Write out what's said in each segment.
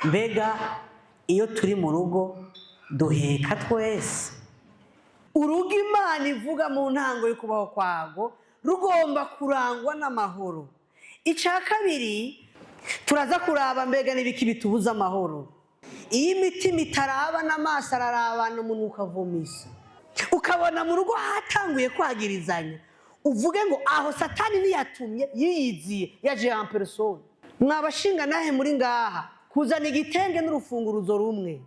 Mbega iyo turi mu rugo duheka twese? Urugo Imana ivuga mu ntango yo kubaho kwago rugomba kurangwa n'amahoro. Icya kabiri turaza kuraba, mbega n'ibiki bitubuza amahoro? Iyo imitima itaraba n'amaso ararabana, umuntu ukavumisa, ukabona mu rugo hatanguye kwagirizanya, uvuge ngo aho Satani niyatumye, yiyiziye, yaje en personne. Mwabashinga nahe muri ngaha, kuzana igitenge n'urufunguruzo rumwe,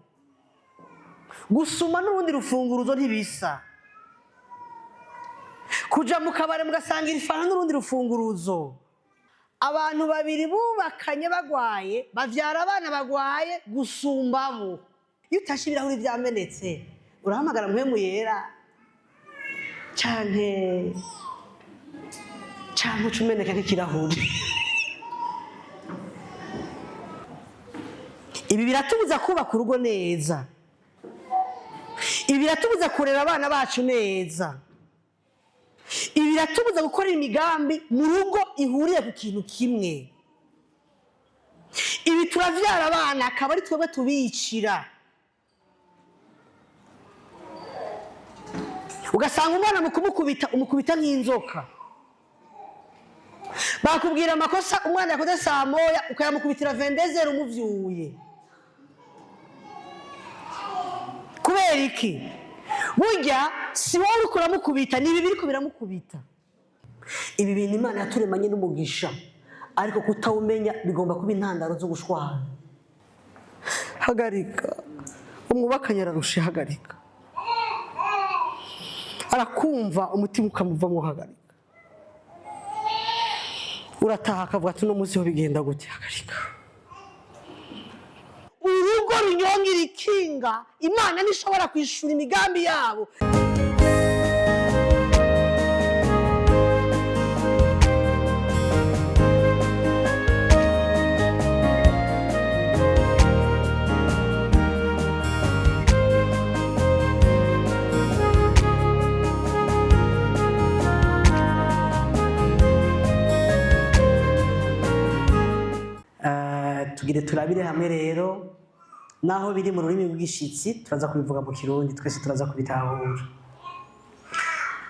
gusuma n'urundi rufunguruzo ntibisa. Kuja mu kabare mugasanga ifanta n'urundi rufunguruzo. Abantu babiri bubakanye bagwaye bavyara abana bagwaye gusumba bo. Iyo utashe ibirahuri vyamenetse, urahamagara Mpwemu Yera canke uca umeneka nk'ikirahuri? Ibi biratubuza kubaka urugo neza, ibi biratubuza kurera abana bacu neza, ibi biratubuza gukora imigambi mu rugo ihuriye ku kintu kimwe. Ibi turavyara abana akaba ari twebwe tubicira. Ugasanga umwana mu kumukubita umukubita nk'inzoka. Bakubwira amakosa umwana yakoze saa 1, ukayamukubitira 22h umuvyuye. Kubera iki? Burya si wowe uriko uramukubita, ni ibi biriko biramukubita. Ibi bintu Imana yaturemanye n'umugisha, ariko kutawumenya bigomba kuba intandaro zo gushwana. Hagarika, umwubakanye ararusha, hagarika. Arakumva umutima ukamuvamo, hagarika. Urataha akavuga ati: "Uno munsi ho bigenda gute?" Hagarika. Urugo runyongira ikinga, Imana ntishobora kwishura imigambi yabo. Tugire turabire hamwe rero, naho biri mu rurimi rw'igishitsi, turaza kubivuga mu Kirundi, twese turaza kubitahura.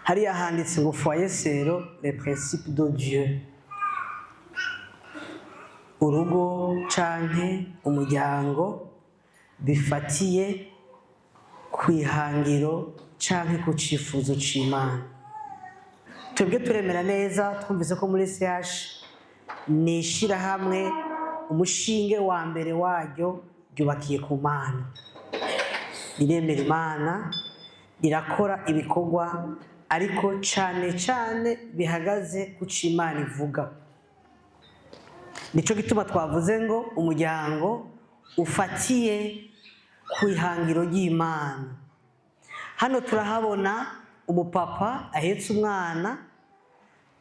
Hariya handitse ngo "Foyer selon les principes de Dieu", urugo canke umuryango bifatiye ku ihangiro canke ku cifuzo c'Imana. Twebwe turemera neza, twumvise ko muri CH ni ishirahamwe umushinge wa mbere waryo ryubakiye ku Mana, riremera Imana, rirakora ibikorwa, ariko cane cane bihagaze ku co Imana ivuga. Nico gituma twavuze ngo umuryango ufatiye ku ihangiro ry'Imana. Hano turahabona umupapa ahetse umwana,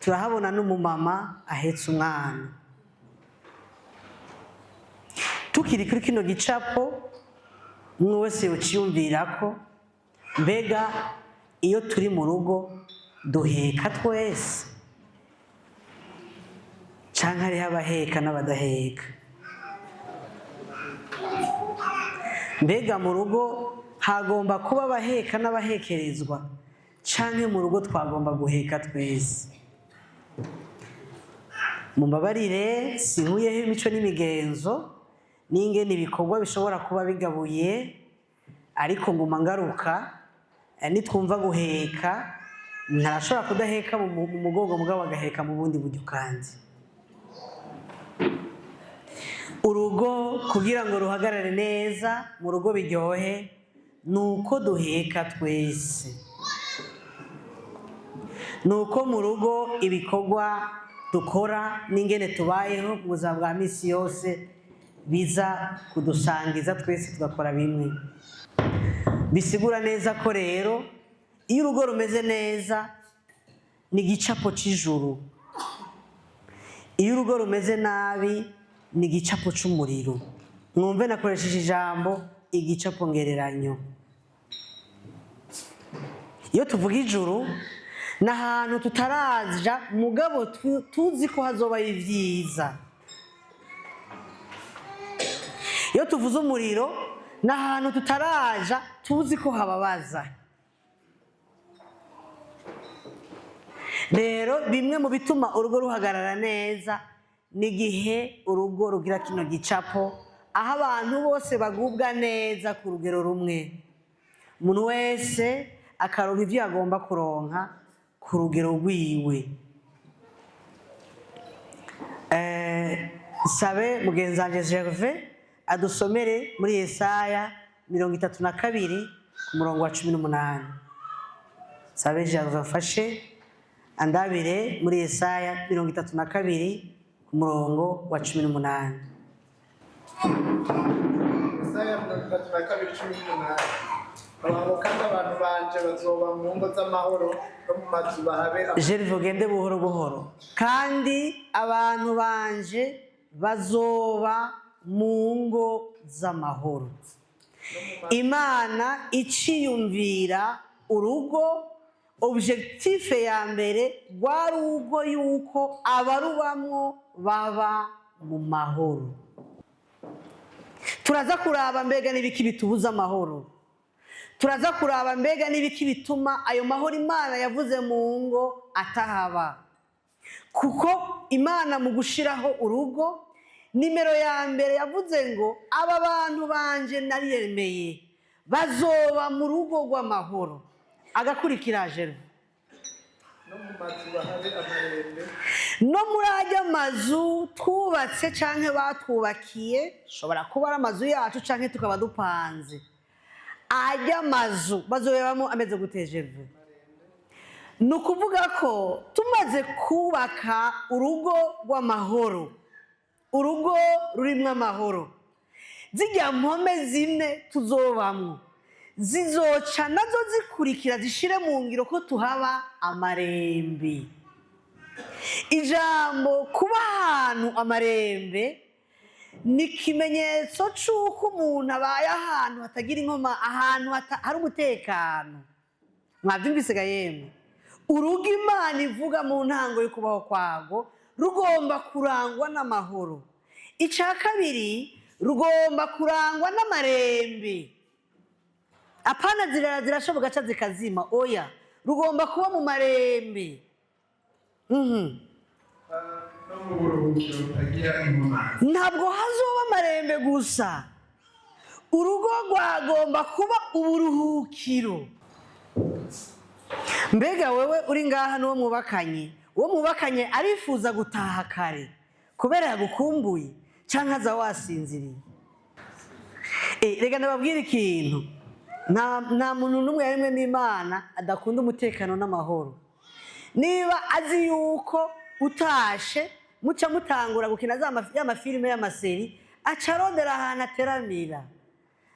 turahabona n'umumama ahetse umwana. Tukiri kuri kino gicapo, umwe wese yociyumvira ko mbega iyo turi mu rugo duheka twese, canke hariho abaheka n'abadaheka? Mbega mu rugo hagomba kuba abaheka n'abahekerezwa, canke mu rugo twagomba guheka twese? Mumbabarire, sinkuyeho imico n'imigenzo n'ingene ibikorwa bishobora kuba bigabuye, ariko nguma ngaruka, nitwumva guheka, ntarashobora kudaheka mu mugongo, mugabo agaheka mu bundi buryo. Kandi urugo kugira ngo ruhagarare neza, mu rugo biryohe, ni uko duheka twese, ni uko mu rugo ibikorwa dukora n'ingene tubayeho mu buzima bwa misi yose biza kudusangiza twese, tugakora bimwe. Bisigura neza ko rero iyo urugo rumeze neza ni igicapo c'ijuru, iyo urugo rumeze nabi ni igicapo c'umuriro. Mwumve nakoresheje ijambo igicapo ngereranyo. Iyo tuvuga ijuru, ni ahantu tutaraja, mugabo tuzi ko hazobayo ibyiza. Iyo tuvuze umuriro, ni ahantu tutaraja tuzi ko hababaza. Rero bimwe mu bituma urugo ruhagarara neza ni igihe urugo rugira kino gicapo, aho abantu bose bagubwa neza ku rugero rumwe, umuntu wese akaronka ibyo yagomba kuronka ku rugero rwiwe. Sabe mugenzi wanje Gervais adusomere muri Yesaya 32 ku murongo wa 18. Sabe Gervais afashe andabire muri Yesaya 32 ku murongo wa 18. Yesaya 32:18. Abantu kandi abantu banje bazoba mu ngo z'amahoro no mu mazu bahabe. Gervais, ugende buhoro buhoro. Kandi abantu banje bazoba mu ngo z'amahoro. Imana iciyumvira urugo, objectif ya mbere rwari urugo yuko abarubamwo baba mu mahoro. Turaza kuraba mbega n'ibiki bitubuza amahoro, turaza kuraba mbega n'ibiki bituma ayo mahoro Imana yavuze mu ngo atahaba. Kuko Imana mu gushiraho urugo, nimero ya mbere yavuze ngo aba bantu banje nariyemeye bazoba mu rugo rw'amahoro. Agakurikira Gervais. No mu mazu bahabe amarembe. No muri ajya mazu twubatse canke batwubakiye, shobora kuba ari amazu yacu canke tukaba dupanze, ajya mazu bazoyabamo ameze gute Gervais? Ni ukuvuga ko tumaze kubaka urugo rw'amahoro, urugo rurimwo amahoro, zijya mpome zine tuzobamwo zizoca nazo zikurikira zishire mu ngiro ko tuhaba amarembe. Ijambo kuba ahantu amarembe ni ikimenyetso c'uko umuntu abaye ahantu hatagira inkoma, ahantu hari umutekano. Mwavyumvise ga yemwe? Urugo Imana ivuga mu ntango yo kubaho kwago rugomba kurangwa n'amahoro. Ica kabiri, rugomba kurangwa n'amarembe. Apana zirara zirashoboka ca zikazima, oya, rugomba kuba mu marembe. No mu buruhukiro butagira inkomane. Ntabwo hazoba amarembe gusa, urugo rwagomba kuba uburuhukiro. Mbega wewe uri ngaha n'uwo mwubakanye, uwo mwubakanye arifuza gutaha kare kubera yagukumbuye canke aza wasinziriye? Reka ndababwire ikintu, nta muntu n'umwe yaremwe n'Imana adakunda umutekano n'amahoro. Niba azi yuko utashe muca mutangura gukina ya mafilime y'amaseri, aca arondera ahantu ateramira,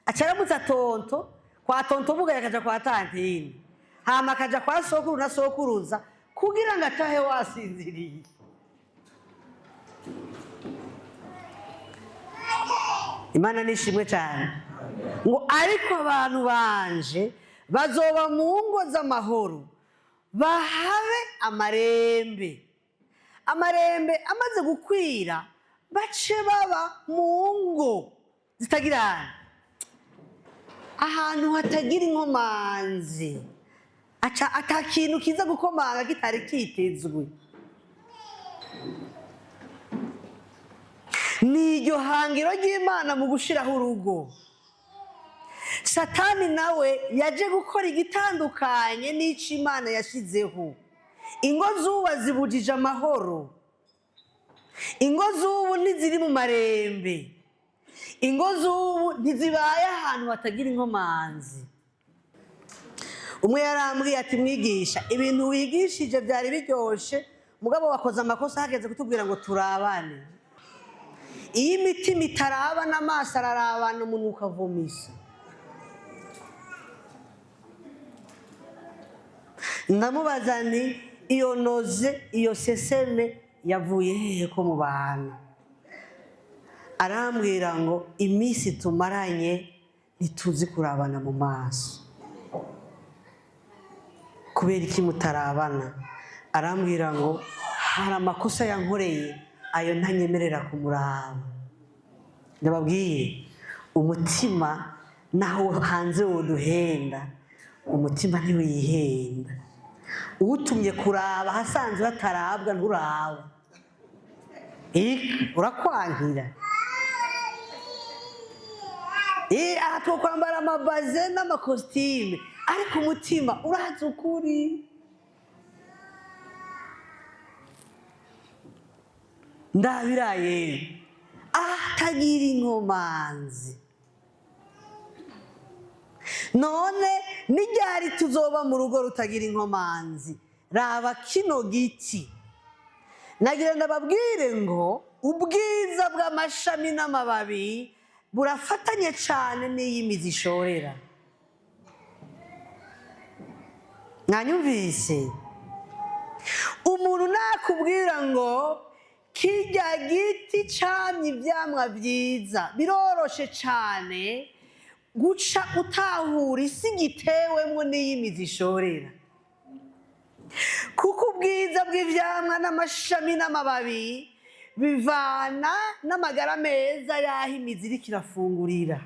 aca aramutsa tonto kwa tonto bugaye, akaja kwa tantine, hama akaja kwa sokuru na sokuruza kugira ngo atahe wasinziriye. Imana nishimwe cyane. Ngo ariko abantu banje bazoba mu ngo z'amahoro bahabe amarembe. Amarembe amaze gukwira bace baba mu ngo zitagira ahantu hatagira inkomanzi, aca ata kintu kiza gukomanga kitari kitezwe. Ni iryo hangiro ry'Imana mu gushiraho urugo. Satani nawe yaje gukora igitandukanye n'ico Imana yashizeho. Ingo z'ubu zibujije amahoro, ingo z'ubu ntiziri mu marembe, ingo z'ubu ntizibaye ahantu hatagira inkomanzi. Umwe yarambwiye ati mwigisha, ibintu wigishije byari biryoshe, mugabo wakoze amakosa hageze kutubwira ngo turabane. Iyo imitima itarabana, amaso ararabana, umunwa ukavumisa. Ndamubaza nti iyo noze, iyo seseme yavuye hehe ko mu bantu? Arambwira ngo iminsi tumaranye ntituzi kurabana mu maso. Kubera iki mutarabana? Arambwira ngo hari amakosa yankoreye, ayo ntanyemerera kumuraba. Ndababwiye, Umutima naho hanze woduhenda, umutima ntiwihenda. Uwutumye kuraba ahasanzwe hatarabwa nturaba, urakwankira. Aha twokwambara amabaze n'amakositime, ariko umutima urazi ukuri. Ndabiraye ahatagira inkomanzi. None n'iryari tuzoba mu rugo rutagira inkomanzi? Raba kino giti. Nagira ndababwire ngo ubwiza bw'amashami n'amababi burafatanye cyane n'iyi mizi ishorera. Mwanyumvise? Umuntu nakubwira ngo kirya giti camye ivyamwa vyiza, biroroshe cane guca utahura isi gitewemwo n'iyi mizi ishorera, kuko ubwiza bw'ivyamwa n'amashami n'amababi bivana n'amagara meza y'aho imizi iriko irafungurira.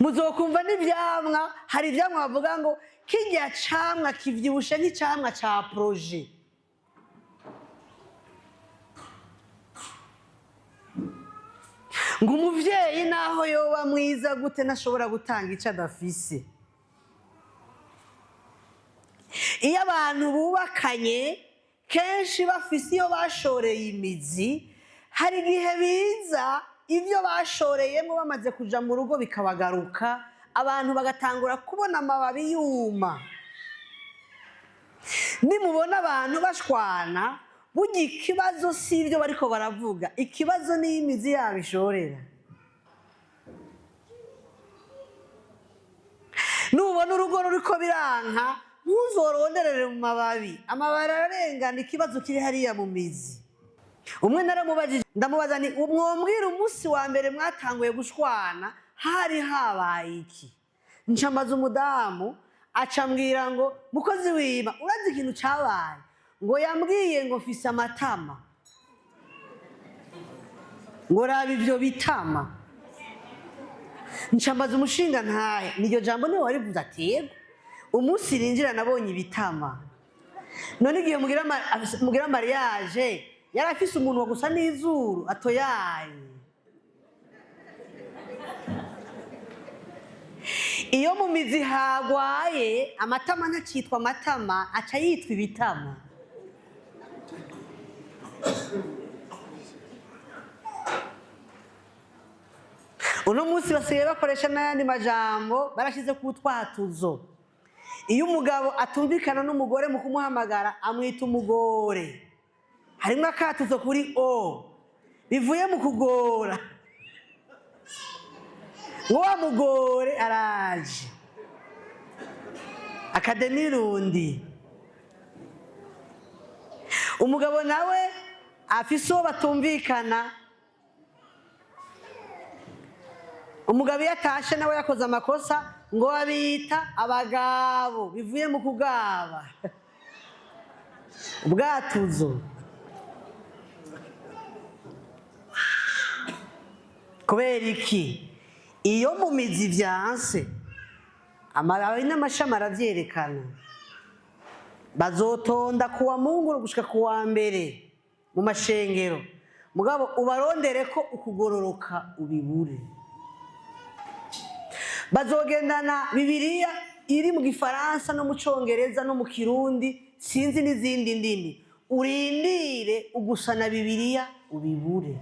Muzokumva n'ivyamwa, hari ivyamwa bavuga ngo kirya camwa kivyibushe nk'icamwa ca projet. Ngo umuvyeyi naho yoba mwiza gute ntashobora gutanga ico adafise. Iyo abantu bubakanye kenshi bafise iyo bashoreye imizi, hari igihe biza ivyo bashoreyemo bamaze kuja mu rugo bikabagaruka, abantu bagatangura kubona amababi yuma. Nimubona abantu bashwana, burya ikibazo si ibyo bariko baravuga, ikibazo ni imizi yabo ishorera. Nubona urugo ruriko biranka, ntuzoronderere mu mababi, amababi ararengana, ikibazo kiri hariya mu mizi. Umwe naramubajije, ndamubaza nti mwombwira umunsi wa mbere mwatanguye gushwana hari habaye iki? Ncamaze umudamu acambwira ngo mukozi wima, urazi ikintu cabaye? Ngo yambwiye ngo mfise amatama, ngo raba ivyo bitama. Ncambaza umushinga ntahe, niryo jambo niwe warivuze? Ati yego, umunsi rinjira nabonye ibitama. None igihe mugira mariage yari afise umunwa gusa n'izuru atoyaye. Iyo mu mizi hagwaye, amatama ntacitwa amatama, aca yitwa ibitama. Uno munsi basigaye bakoresha n'ayandi majambo, barashize ku twatuzo. Iyo umugabo atumvikana n'umugore mu kumuhamagara amwita umugore, harimwo akatuzo kuri o bivuye mu kugora, ngo wa mugore araje. Akademirundi. Umugabo nawe afise uwo batumvikana, umugabo iyo atashe nawe yakoze amakosa ngo babita abagabo, bivuye mu kugaba ubwatuzo. Kubera iki? Iyo mu mizi vyanse, amababi n'amashami aravyerekana. Bazotonda kuwa Mungu gushika kuwa mbere mu mashengero, mugabo ubarondere ko ukugororoka ubibure. Bazogendana Bibiliya iri mu Gifaransa no mu Congereza no mu Kirundi, sinzi n'izindi ndimi, urindire ugusana Bibiliya ubibure.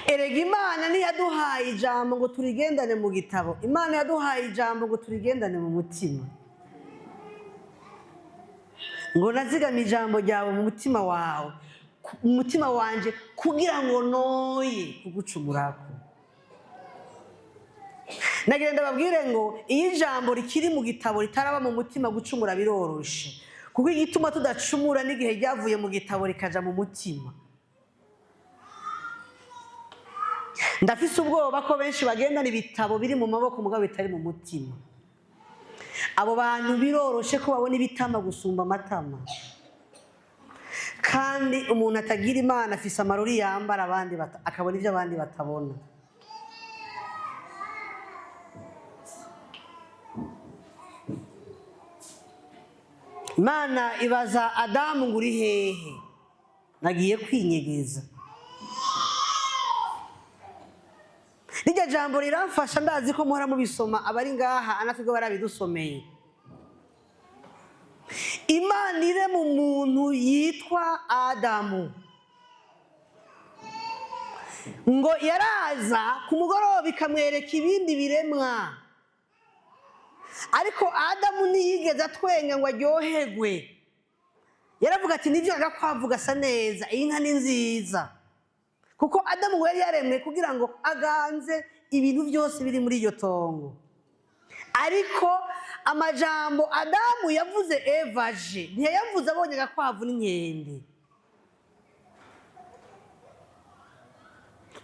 Erega Imana ntiyaduhaye ijambo ngo turigendane mu gitabo, Imana yaduhaye ijambo ngo turigendane mu mutima. Ngo nazigame ijambo ryawe mu mutima wawe, mu mutima wanje, kugira ngo noye kugucumurako. Nagira ndababwire ngo iyo ijambo rikiri mu gitabo ritaraba mu mutima, gucumura biroroshe, kuko igituma tudacumura n'igihe ryavuye mu gitabo rikaja mu mutima. Ndafise ubwoba ko benshi bagendana ibitabo biri mu maboko mugabo bitari mu mutima. Abo bantu biroroshe ko babona ibitama gusumba amatama. Kandi umuntu atagira Imana afise amarori yambara abandi akabona ibyo abandi batabona. Imana ibaza Adamu ngo uri hehe? Nagiye kwinyegeza. Rirya jambo riramfasha, ndazi ko muhora mubisoma, abari ngaha anatwe barabidusomeye. Imana irema umuntu yitwa Adamu, ngo yaraza ku mugoroba ikamwereka ibindi biremwa, ariko Adamu ntiyigeze atwenga ngo aryoherwe. Yaravuga ati nibyo, agakwavu gasa neza, iyi nka ni nziza, kuko Adamu ngo yari yaremwe kugira ngo aganze ibintu byose biri muri iryo tongo. Ariko amajambo Adamu yavuze Eva aje, ntiyayavuze abonye agakwavu n'inkende.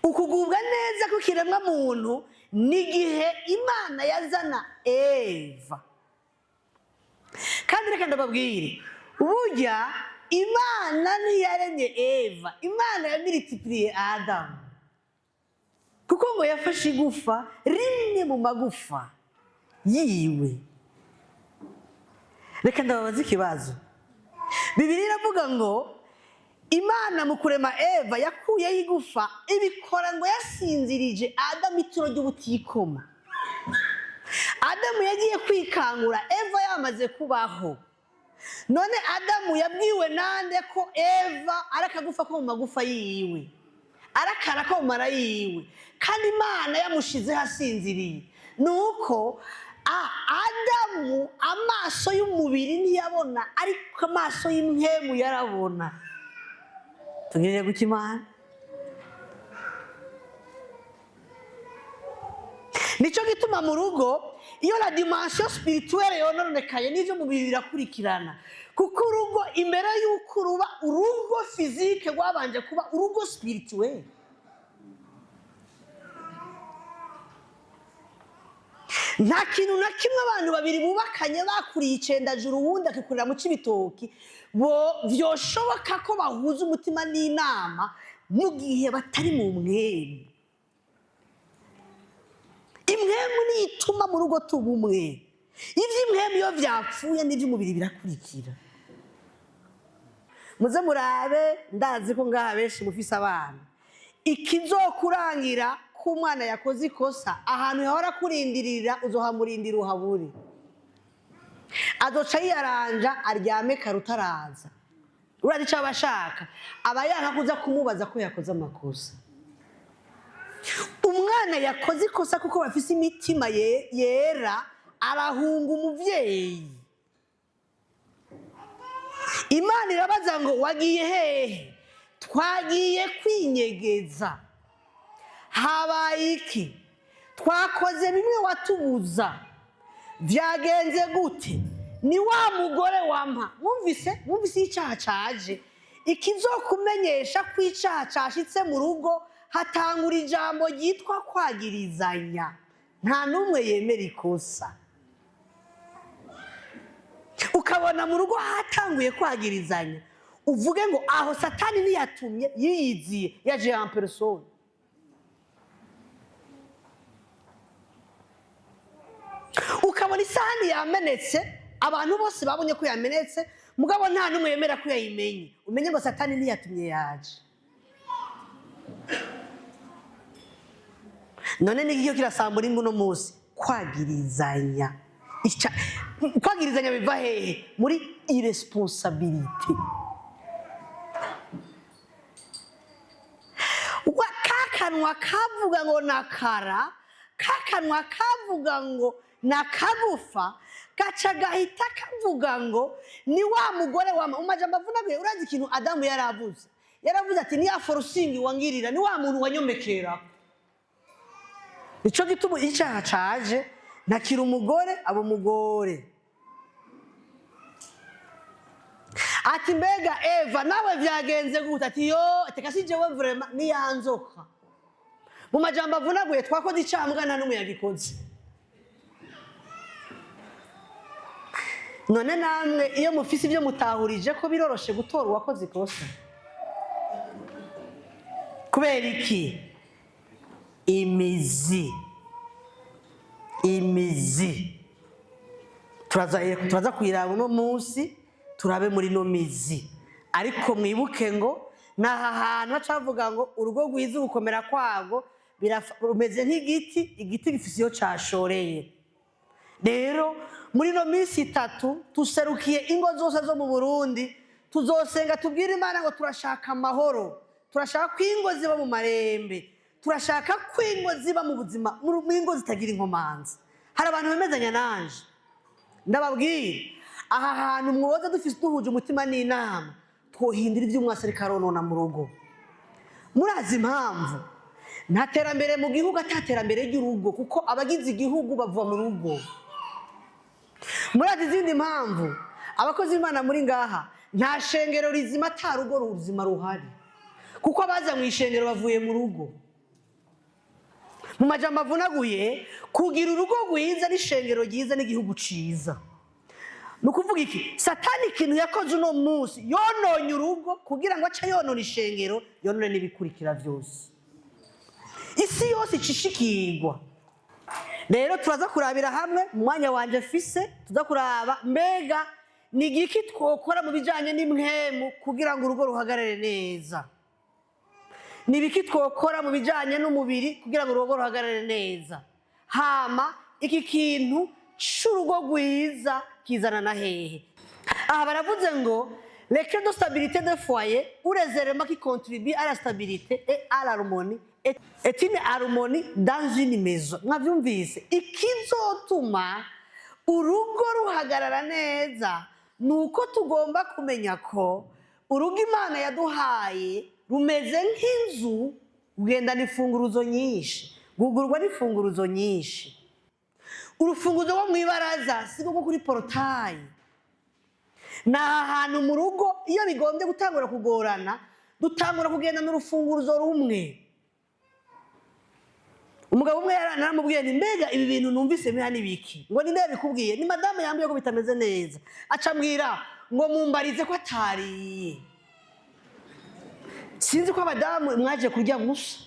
Ukugubwa neza kw'ikiremwa muntu n'igihe Imana yazana Eva. Kandi reka ndababwire, burya Imana ntiyaremye Eva, Imana yamultipliye Adamu, kuko ngo yafashe igufa rimwe mu magufa yiwe. Reka ndababaza ikibazo. Bibiliya iravuga ngo Imana mu kurema Eva yakuyeho igufa, ibikora ngo yasinzirije Adamu ituro ry'ubutikoma. Adamu yagiye kwikangura Eva yamaze kubaho. None Adamu yabwiwe nande ko Eva ari akagufa ko mu magufa yiwe, ari akara ko mu mara yiwe, kandi Imana yamushizeho asinziriye? Nuko Adamu amaso y'umubiri ntiyabona, ariko amaso y'impwemu yarabona. Tugirire guki Imana? Nico gituma mu rugo iyo la dimension spirituelle yononekaye, n'ivyo mubiri birakurikirana, kuko urugo imbere y'uko ruba urugo physique rwabanje kuba urugo spirituel. Nta kintu na kimwe abantu babiri bubakanye bakuriye icendajuru, uwundi akikurira mu Cibitoki, bo vyoshoboka ko bahuza umutima n'inama mu gihe batari mu mpwemu. Impwemu niyo ituma mu rugo tuba umwe. Ivy'impwemu iyo vyapfuye, n'ivy'umubiri birakurikira. Muze murabe, ndazi ko ngaha benshi mufise abana. Ikizokurangira ko umwana yakoze ikosa, ahantu yahora kurindirira uzohamurindira uhabure. Azoca yiyaranja aryame kare utaraza. Urazi ico aba ashaka? Aba yanka kuza kumubaza ko yakoze amakosa. Umwana yakoze ikosa, kuko bafise imitima yera, arahunga umuvyeyi. Imana irabaza ngo wagiye hehe? Twagiye kwinyegeza. Habaye iki? Twakoze bimwe watubuza. Vyagenze gute? Ni wa mugore wampa. Mwumvise? Mwumvise icaha caje? Ikizokumenyesha ko icaha cashitse mu rugo, hatangura ijambo ryitwa kwagirizanya. Nta n'umwe yemera ikosa. Ukabona mu rugo hatanguye kwagirizanya, uvuge ngo aho Satani ntiyatumye, yiyiziye, yaje en personne. Ukabona isahani yamenetse, abantu bose babonye ko yamenetse, mugabo nta n'umwe yemera ko yayimenye, umenye ngo Satani ntiyatumye, yaje. None ni iki kirasambura ingo uno munsi? Kwagirizanya. Kwagirizanya biva hehe? Muri irresponsabilité. Kakanwa kavuga ngo nakara, kakanwa kavuga ngo nakagufa, gaca gahita kavuga ngo ni wa mugore wa umajambo avunaguye. Urazi ikintu Adamu yaravuze? Yaravuze ati ni ya forcing wangirira, ni wa muntu wanyomekera. Nico gituma icaha caje, ntakira umugore aba umugore. Ati mbega Eva nawe vyagenze gute? Ati yo, teka si jewe vraiment, ni ya nzoka. Mu majambo avunaguye, twakoze icaha mbwa nta n'umwe yagikoze. None namwe iyo mufise ibyo mutahurije ko, biroroshe gutora uwakoze ikosa. Kubera iki? Imizi, imizi turaza kuyiraba uno munsi, turabe muri no mizi. Ariko mwibuke ngo ni aha hantu hacavuga ngo urugo rwiza, ugukomera kwarwo rumeze nk'igiti, igiti gifise iyo cashoreye. Rero muri ino minsi 3 tuserukiye ingo zose zo mu Burundi. Tuzosenga, tubwire Imana ngo turashaka amahoro, turashaka ko ingo ziba mu marembe, turashaka ko ingo ziba mu buzima, mu ingo zitagira inkomanzi. Hari abantu bemezanya nanje? Ndababwira, aha hantu mwoza dufise, duhuje umutima n'inama, twohindura iby'umwasi ariko aronona mu rugo. Murazi impamvu? Nta terambere mu gihugu ata terambere ry'urugo, kuko abagize igihugu bava mu rugo. Murazi izindi mpamvu? Abakozi b'Imana muri ngaha, nta shengero rizima ata rugo ruzima ruhari, kuko abaza mu ishengero bavuye mu rugo. Mu majambo avunaguye, kugira urugo rwiza n'ishengero ryiza n'igihugu ciza. Ni ukuvuga iki? Satani ikintu yakoze uno munsi, yononye urugo kugira ngo ace yonona ishengero, yonone n'ibikurikira byose, isi yose icishikirwa. Rero turaza kurabira hamwe mu mwanya wanje fise, tuza kuraba mbega ni igiki twokora mu bijanye n'impwemu kugira ngo urugo ruhagarare neza, ni ibiki twokora mu bijanye n'umubiri kugira ngo urugo ruhagarare neza. Hama iki kintu c'urugo rwiza kizana na hehe? Aha baravuze ngo les clés de stabilité de foyer ou les éléments qui contribuent à la stabilité et à l'harmonie est une harmonie dans une maison. Mwavyumvise? Ikizotuma urugo ruhagarara neza ni uko tugomba kumenya ko urugo Imana yaduhaye rumeze nk'inzu, ugendana imfunguruzo nyinshi, rwugurwa n'imfunguruzo nyinshi. Urufunguzo rwo mu ibaraza si rwo kuri portail. Ni ahantu mu rugo iyo bigombye gutangura kugorana, dutangura kugendana urufunguruzo rumwe. Umugabo umwe naramubwiye nti: "Mbega ibi bintu numvise biha n'ibiki?" Ngo: "Ninde yabikubwiye?" "Ni madamu yambwiye ko bitameze neza." Aca ambwira ngo: "Mumbarize ko atariye." Sinzi ko abadamu mwaje kurya gusa,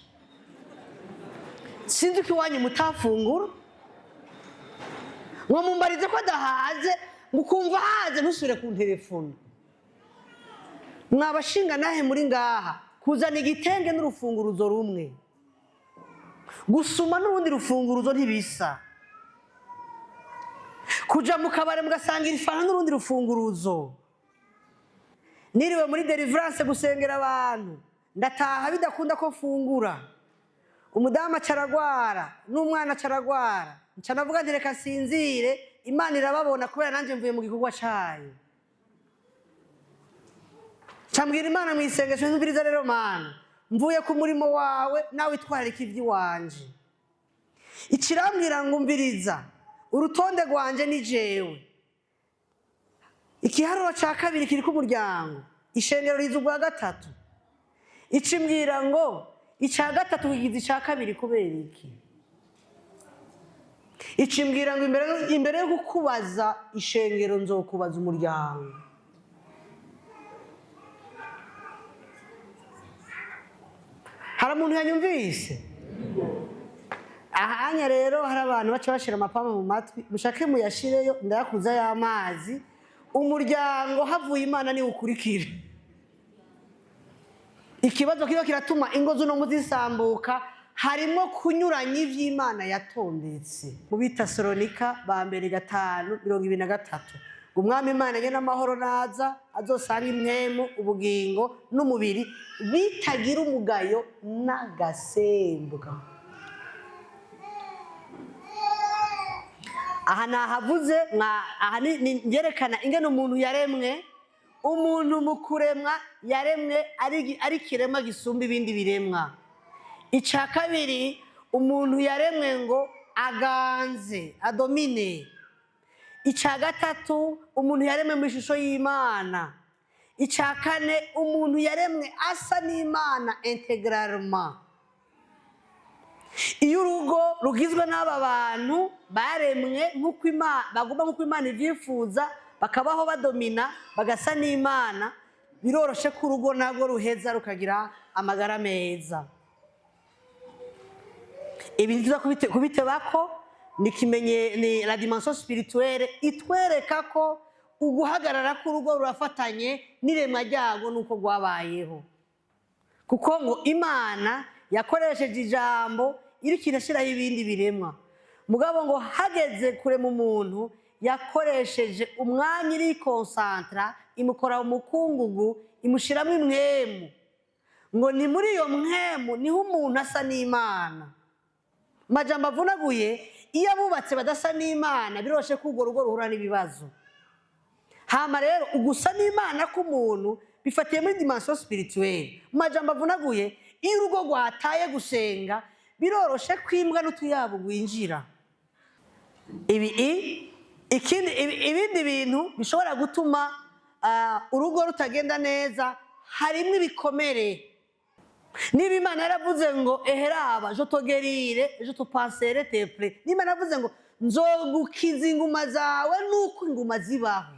sinzi ko iwanyu mutafungura. Ngo: "Mumbarize ko adahaze." Ngo ukumva haze ntusubire ku telefone. Mwabashinga nahe muri ngaha, kuzana igitenge n'urufunguruzo rumwe, gusuma n'urundi rufunguruzo ntibisa. Kuja mu kabare mugasanga ifanta n'urundi rufunguruzo. Niriwe muri délivrance gusengera abantu, ndataha bidakunda ko mfungura. Umudamu acaragwara n'umwana acaragwara. Nca navuga nti: "Reka sinzire, Imana irababona kubera nanjye mvuye mu gikorwa cayo." Cambwira Imana mu isengesho: "Ntumviriza rero Mana, mvuye ku murimo wawe, nawe itwararika iby'iwanje." Ikirambwira ngo: "Umviriza, urutonde rwanje ni jewe. Ikiharuro cya kabiri kiri ku muryango, ishengero riza ubwa gatatu." Icimbwira ngo: "Icya gatatu kigize icya kabiri kubera iki?" Icimbwira ngo: "Imbere yo kukubaza ishengero, nzokubaza umuryango." Hari umuntu yanyumvise ahanya? Rero hari abantu baca bashira amapamba mu matwi, mushake muyashireyo, ndayakuza y'amazi. Umuryango havuye Imana niwe ukurikira. Ikibazo kiba kiratuma ingo z'uno zisambuka harimo kunyuranya ivy'Imana yatondetse. Mu Bitesalonike ba mbere 5:23 ngo Umwami Imana nye n'amahoro naza azosanga impwemu, ubugingo n'umubiri bitagira umugayo n'agasembwa. Aha nahavuze, aha ni byerekana ingene umuntu yaremwe. Umuntu mu kuremwa yaremwe ari ikiremwa gisumba ibindi biremwa. Icya kabiri, umuntu yaremwe ngo aganze, adomine. Icya gatatu, umuntu yaremwe mu ishusho y'Imana. Icya kane, umuntu yaremwe asa n'Imana intégralement. Iyo urugo rugizwe n'aba bantu baremwe nk'uko Imana bagomba, nk'uko Imana ibyifuza, Bakabaho badomina, bagasa n'Imana. Biroroshe ko urugo nabwo ruheza rukagira amagara meza. Ibi tuza kubitebako ni kimenye, ni la dimension spirituelle itwereka ko uguhagarara k'urugo rurafatanye n'iremwa ryago n'uko rwabayeho, kuko ngo Imana yakoresheje ijambo iriko irashiraho ibindi biremwa, mugabo ngo hageze kurema umuntu yakoresheje umwanya irikonsantra, imukora mu mukungugu, imushiramo impwemu. Ngo ni muri iyo mpwemu niho umuntu asa n'Imana. Majambo avunaguye, iyo abubatse badasa n'Imana, biroshe ko urwo rugo ruhura n'ibibazo. Hama rero ugusa n'Imana k'umuntu bifatiye muri dimension spirituelle. Mu majambo avunaguye, iyo urugo rwataye gusenga, biroroshe ko imbwa n'utuyabu rwinjira. Ibi ikindi, ibindi bintu bishobora gutuma urugo rutagenda neza harimo ibikomere. Niba Imana yaravuze ngo: "Eheraba, je te guérirai, je te panserai tes plaies", niba yaravuze ngo: "Nzogukiza inguma zawe", nuko inguma zibaho.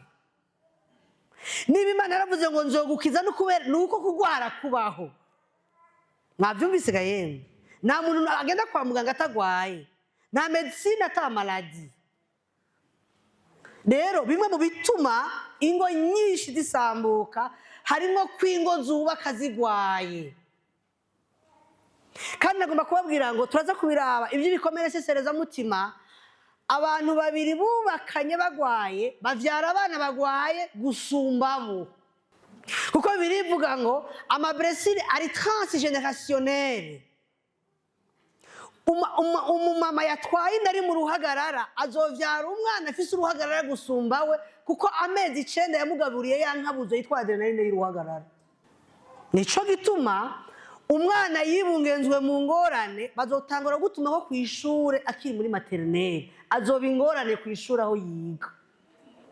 Niba Imana yaravuze ngo: "Nzogukiza", nuko kugwara kubaho. Mwabyumvise ga yemwe? Nta muntu agenda kwa muganga atagwaye, nta médecine ata maladie. Rero bimwe mu bituma ingo nyinshi zisambuka harimo ko ingo zubaka zigwaye. Kandi nagomba kubabwira ngo turaza kubiraba iby'ibikomere seserezamutima. Abantu babiri bubakanye bagwaye bavyara abana bagwaye gusumba bo, kuko birivuga ngo ama blessures ari transgénérationnel. Umumama yatwaye inda ari mu ruhagarara azovyara umwana afise uruhagarara gusumba we, kuko amezi 9 yamugaburiye ya nkabuzo yitwa adrénaline y'uruhagarara. Nico gituma umwana yibungenzwe mu ngorane bazotangura gutuma ko kw'ishure akiri muri maternelle, azoba ingorane kw'ishure aho yiga,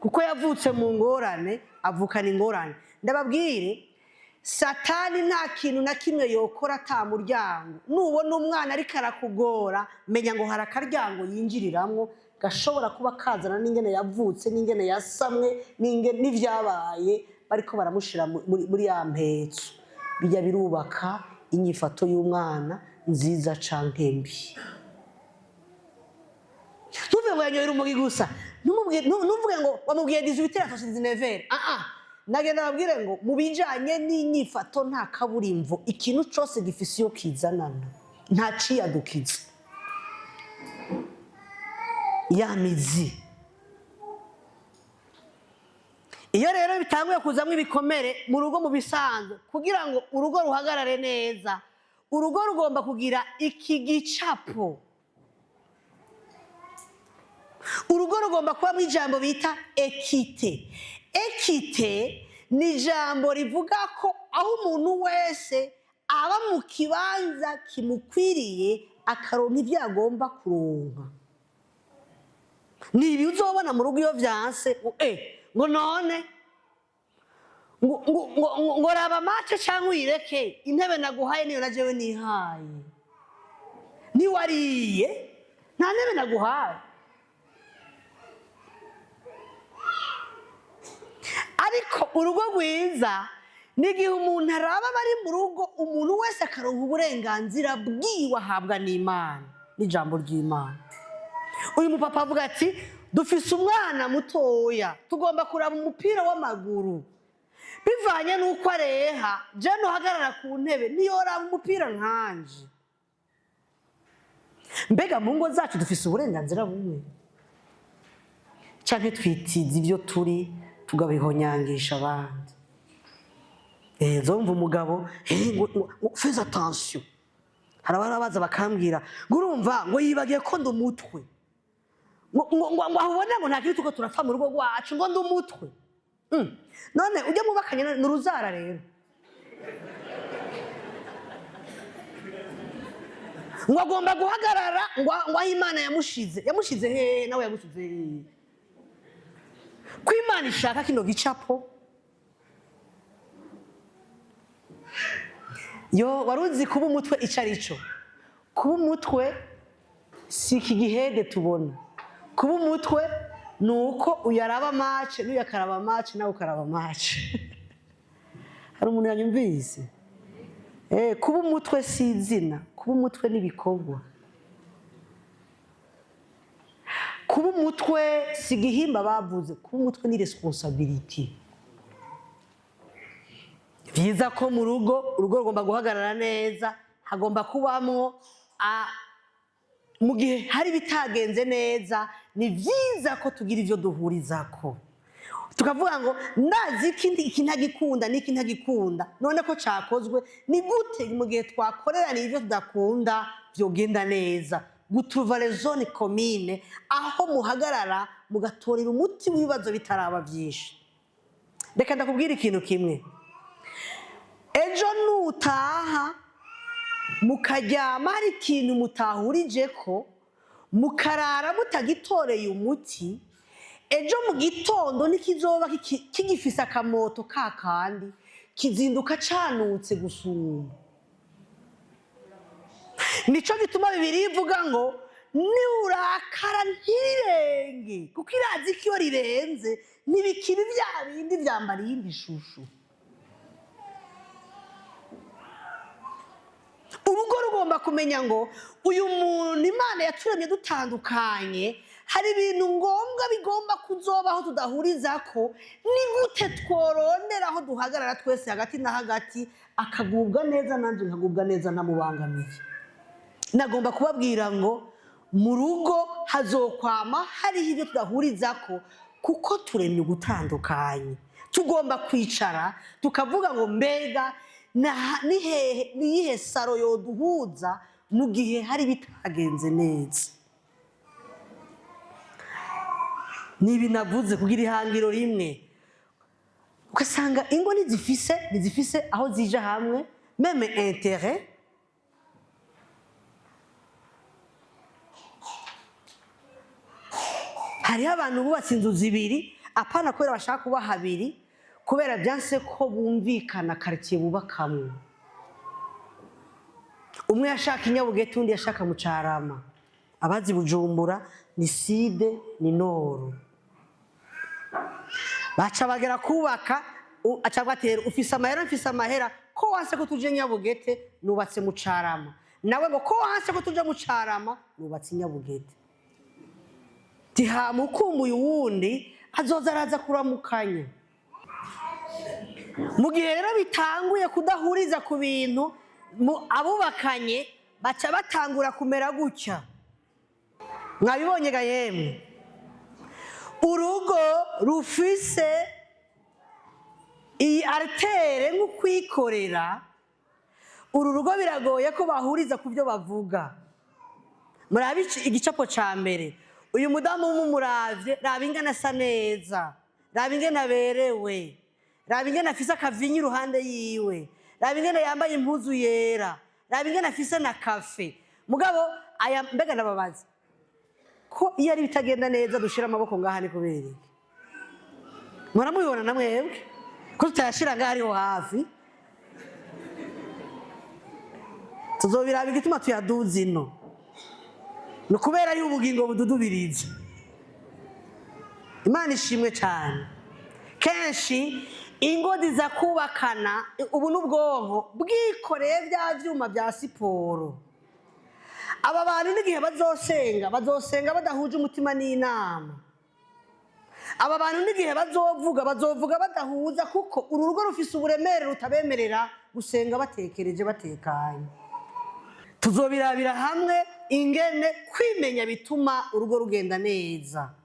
kuko yavutse mu ngorane, avukana ingorane. Ndababwire, Satani nta kintu na kimwe yokora ata muryango. Nubona umwana ariko arakugora, menya ngo hari akaryango yinjiriramwo gashobora kuba kazana n'ingene yavutse, n'ingene yasamwe, n'ivyabaye bariko baramushira muri ya mpetso. Bijya birubaka inyifato y'umwana, nziza canke mbi. Ntuvuge ngo yanyoye urumogi gusa. Ntuvuge ngo wamubwiye 18 atoshe 19. Ah ah, nagenda babwire ngo mu bijanye n'inyifato nta kaburimbo, ikintu cose gifise iyo kizanana, nta ciyadukiza ya mizi. Iyo rero bitanguye kuzamwo ibikomere mu rugo, mu bisanzwe, kugira ngo urugo ruhagarare neza, urugo rugomba kugira iki gicapo. Urugo rugomba kubamo ijambo bita équité. Équité ni ijambo rivuga ko aho umuntu wese aba mu kibanza kimukwiriye, akaronka ibyo agomba kuronka. Ni ibi uzobona mu rugo iyo vyanse, ngo none ngo raba match cyangwa uyireke, intebe naguhaye niyo na jewe nihaye, niwariye nta ntebe naguhaye. Ariko urugo rwiza ni igihe umuntu araba bari mu rugo, umuntu wese akaronka uburenganzira bwiwe ahabwa n'Imana n'ijambo ry'Imana. Uyu mupapa avuga ati: "Dufise umwana mutoya, tugomba kuraba umupira w'amaguru. Bivanye n'uko areha, je nuhagarara ku ntebe niyoraba umupira nkanje." Mbega mu ngo zacu dufise uburenganzira bumwe, canke twitiza ibyo turi tugabihonyangisha abandi? Nzumva umugabo ngo fais attention. Hari abari baza bakambwira ngo: "Urumva", ngo "yibagiye ko ndi umutwe", ngo aho ubona ngo nta kintu tuko turapfa mu rugo rwacu, ngo ndi umutwe. None ujya mubakanye ni uruzara rero, ngo agomba guhagarara ngo aho Imana yamushize. Yamushize hehe? Nawe yamushize hehe? Ko Imana ishaka kino gicapo. Yo, wari uzi kuba umutwe icyo ari cyo? Kuba umutwe si iki gihede tubona. Kuba umutwe Ni uko uyaraba match, n'uyu akaraba match, nawe ukaraba match. Hari umuntu yanyumvise? Kuba umutwe si izina, kuba umutwe n'ibikorwa. Kuba umutwe si igihimba bavuze, kuba umutwe ni responsabilité. Byiza ko mu rugo, urugo rugomba guhagarara neza, hagomba kubamwo mu gihe hari ibitagenze neza, ni byiza ko tugira ibyo duhurizako, tukavuga ngo ndazi iki ntagikunda n'iki ntagikunda, none ko cyakozwe ni gute? Mu gihe twakoreraniye ibyo tudakunda byogenda neza, gutuva zone commune aho muhagarara mugatorera umuti w'ibibazo bitaraba byinshi. Reka ndakubwira ikintu kimwe: ejo nutaha mukaryama hari ikintu mutahurije ko, mukarara mutagitoreye umuti, ejo mu gitondo ntikizoba kigifise akamoto ka kandi, kizinduka canutse gusumba. Nico gituma Bibiliya ivuga ngo niurakara ntirirenge, kuko irazi ko iyo rirenze ntibikiri bya bindi, byambara iyindi shusho. Urugo rugomba kumenya ngo uyu muntu Imana yaturemye dutandukanye, hari ibintu ngombwa bigomba kuzobaho tudahuriza ko, ni gute tworondera aho duhagarara twese hagati na hagati, akagubwa neza nanjye nkagubwa neza ntamubangamiye. Nagomba kubabwira ngo mu rugo hazokwama hariho ibyo tudahuriza ko, kuko turemye ugutandukanye. Tugomba kwicara tukavuga ngo mbega ni hehe, ni iyihe saro yoduhuza mu gihe hari ibitagenze neza? Ni ibi navuze, kugira ihangiro rimwe. Ugasanga ingo ntizifise aho zija hamwe, même intérêt. Hariho abantu bubatse inzu zibiri, apana kubera bashaka kuba habiri, kubera byanse ko bumvikana quartier bubakamwo. Umwe yashaka inyabugete, undi yashaka mu Carama. Abazi Bujumbura, ni sud ni nord. Baca bagera kubaka, aca avuga ati: "Rero ufise amahera, mfise amahera, ko wanse ko tuje Nyabugete, nubatse mu Carama." Nawe ngo: "Ko wanse ko tuje mu Carama, nubatse Nyabugete." Tihamukumbuye uwundi azoza araza kuramukanya. Mu gihe rero bitanguye kudahuriza ku bintu, abubakanye baca batangura kumera gutya. Mwabibonye ga yemwe? Urugo rufise iyi artère nk'ukwikorera, uru rugo biragoye ko bahuriza ku byo bavuga. Murabe igicapo ca mbere. Uyu mudamu mumuravye, raba ingene asa neza, raba ingene aberewe, raba ingene afise akavinyu iruhande yiwe, raba ingene yambaye impuzu yera, raba ingene afise na café. Mugabo aya, mbega ndababaza, ko iyo ari bitagenda neza dushira amaboko ngaha, ni kubera iki? Muramubibona na mwebwe ko tutayashira ngaha ariho hafi? Tuzobiraba igituma tuyaduza ino. Ni ukubera ari ubugingo bududubiriza. Imana ishimwe cyane. Kenshi ingo ziza kubakana ubu n'ubwonko bwikoreye bya vyuma bya siporo. Aba bantu n'igihe bazosenga, bazosenga badahuje umutima n'inama. Aba bantu n'igihe bazovuga, bazovuga badahuza, kuko uru rugo rufise uburemere rutabemerera gusenga batekereje, batekanye. Tuzobirabira hamwe ingene kwimenya bituma urugo rugenda neza.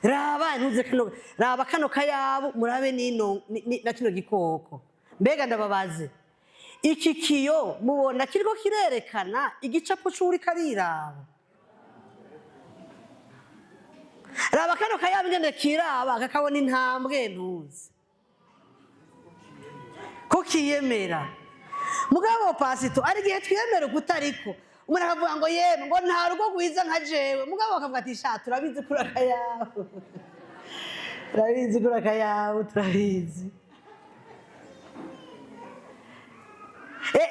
Raba ntuze kano, raba kano kayabu, murabe nino na kino gikoko. Mbega ndababaze, iki kiyo mubona kiriko kirerekana igicapo c'uwuriko ariraba? Raba kano kayabu ingene kiraba, kakabona intambwe, ntuzi ko kiyemera. Mugabo pasito, ari igihe twiyemera ukutariko. Umuntu akavuga ngo yemwe, ngo nta rugo rwiza nka jewe, mugabo bakavuga ati: "Sha, turabizi kuri akayabo, turabizi kuri akayabo, turabizi."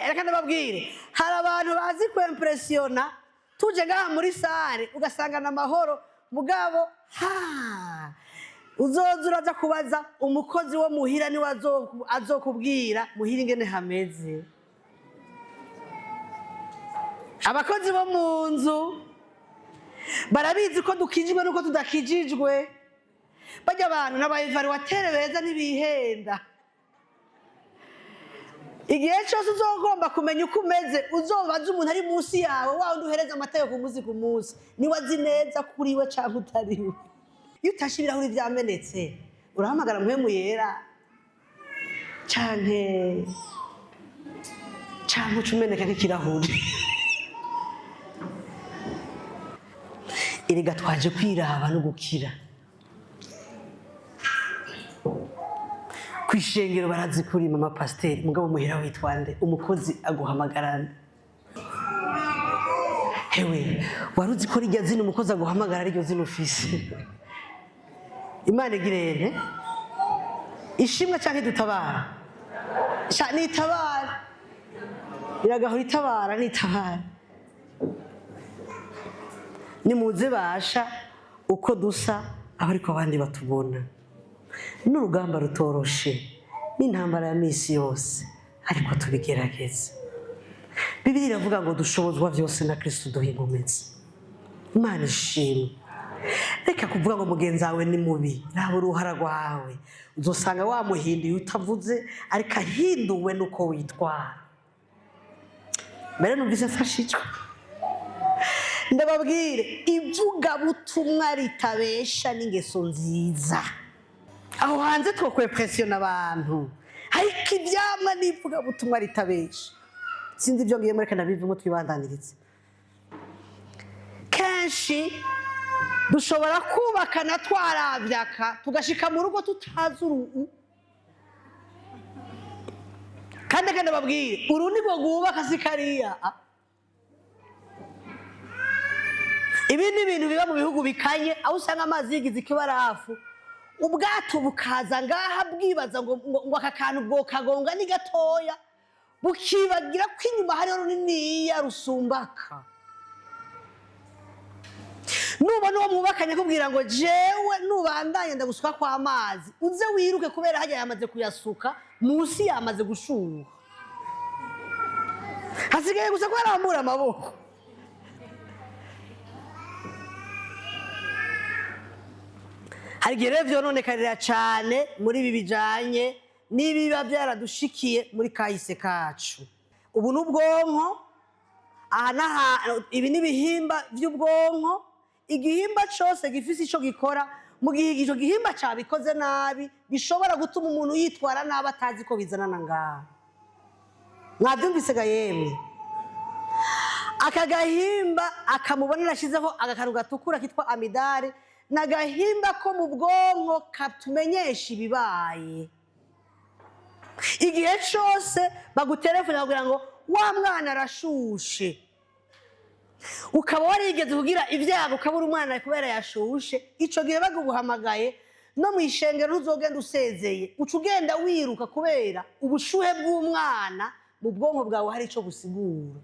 Reka ndababwire, hari abantu bazi kwempresiyona. Tuje ngaha muri salle ugasanga na amahoro. Mugabo ha uzoza uraza kubaza umukozi wo muhira, niwe azokubwira muhira ingene hameze. Abakozi bo mu nzu barabizi ko dukijijwe n'uko tudakijijwe. Bajya abantu n'aba évaluateurs beza, ntibihenda. Igihe cyose uzogomba kumenya uko umeze, uzobaza umuntu ari munsi yawe, wa wundi uhereza amata ku munsi ku munsi, niwe azi neza kuri we cyangwa utari we. Iyo utashe ibirahuri byamenetse, urahamagara Mpwemu Yera canke uca umeneka nk'ikirahuri? Erega twaje kwiraba no gukira. Kw'ishengero barazi kuri mama pasiteri, mugabo muhira witwa nde? Umukozi aguhamagarana hewe? Wari uzi ko rijya zina umukozi aguhamagara ariryo zina ufise? Imana igirente ishimwe canke dutabara? Sha nitabara, iragahora itabara, nitabara. Nimuze basha uko dusa aho, ariko abandi batubona. N'urugamba rutoroshe, n'intambara ya misi yose, ariko tubigerageze. Bibiliya iravuga ngo dushobozwa byose na Kristo duha inkomezi. Imana ishimwe. Reka kuvuga ngo mugenzi wawe ni mubi. Raba uruhara rwawe, uzosanga wamuhinduye utavuze, ariko ahinduwe nuko witwara. Mbere numvise mfashijwe. Ndababwire, ivugabutumwa ritabesha n'ingeso nziza. Aho hanze twokwepresiyona abantu, ariko ibyamwa n'ivugabutumwa ritabesha. Sinzi ibyo ngiye muri kanabivemo, twibandanirize. Kenshi dushobora kubakana twarabyaka, tugashika mu rugo tutazi uruhu. Kandi kandi babwire, uru ni rwo rwubaka, si kariya. Ibi ni ibintu biba mu bihugu bikanye, aho usanga amazi yigize ikibarafu, ubwato bukaza ngaha bwibaza ngo aka kantu bwokagonga ni gatoya, bukibagira ko inyuma hariho runiniya rusumbaka. Nubona uwo mwubakanye akubwira ngo jewe nubandanye ndagusuka kw'amazi, uze wiruke, kubera hajya yamaze kuyasuka, munsi yamaze gushuha, hasigaye gusa ko arambura amaboko. Hari igihe rero vyononekarira cane muri ibi bijanye n'ibiba byaradushikiye muri kahise kacu. Ubu n'ubwonko aha n'aha, ibi ni ibihimba by'ubwonko. Igihimba cose gifise ico gikora. Mu gihe ico gihimba cabikoze nabi, bishobora gutuma umuntu yitwara nabi atazi ko bizanana ngaha. Mwabyumvise ga yemwe? Aka gahimba akamubona nashizeho agakantu gatukura kitwa amygdale, ni agahimba ko mu bwonko katumenyesha ibibaye. Igihe cose bagutelefone bakubwira ngo wa mwana arashushe, ukaba warigeze kugira ibyago ukabura umwana kubera yashushe, ico gihe baguhamagaye no mu ishengero ntuzogenda usezeye, uca ugenda wiruka, kubera ubushuhe bw'umwana mu bwonko bwawe hari ico busigura.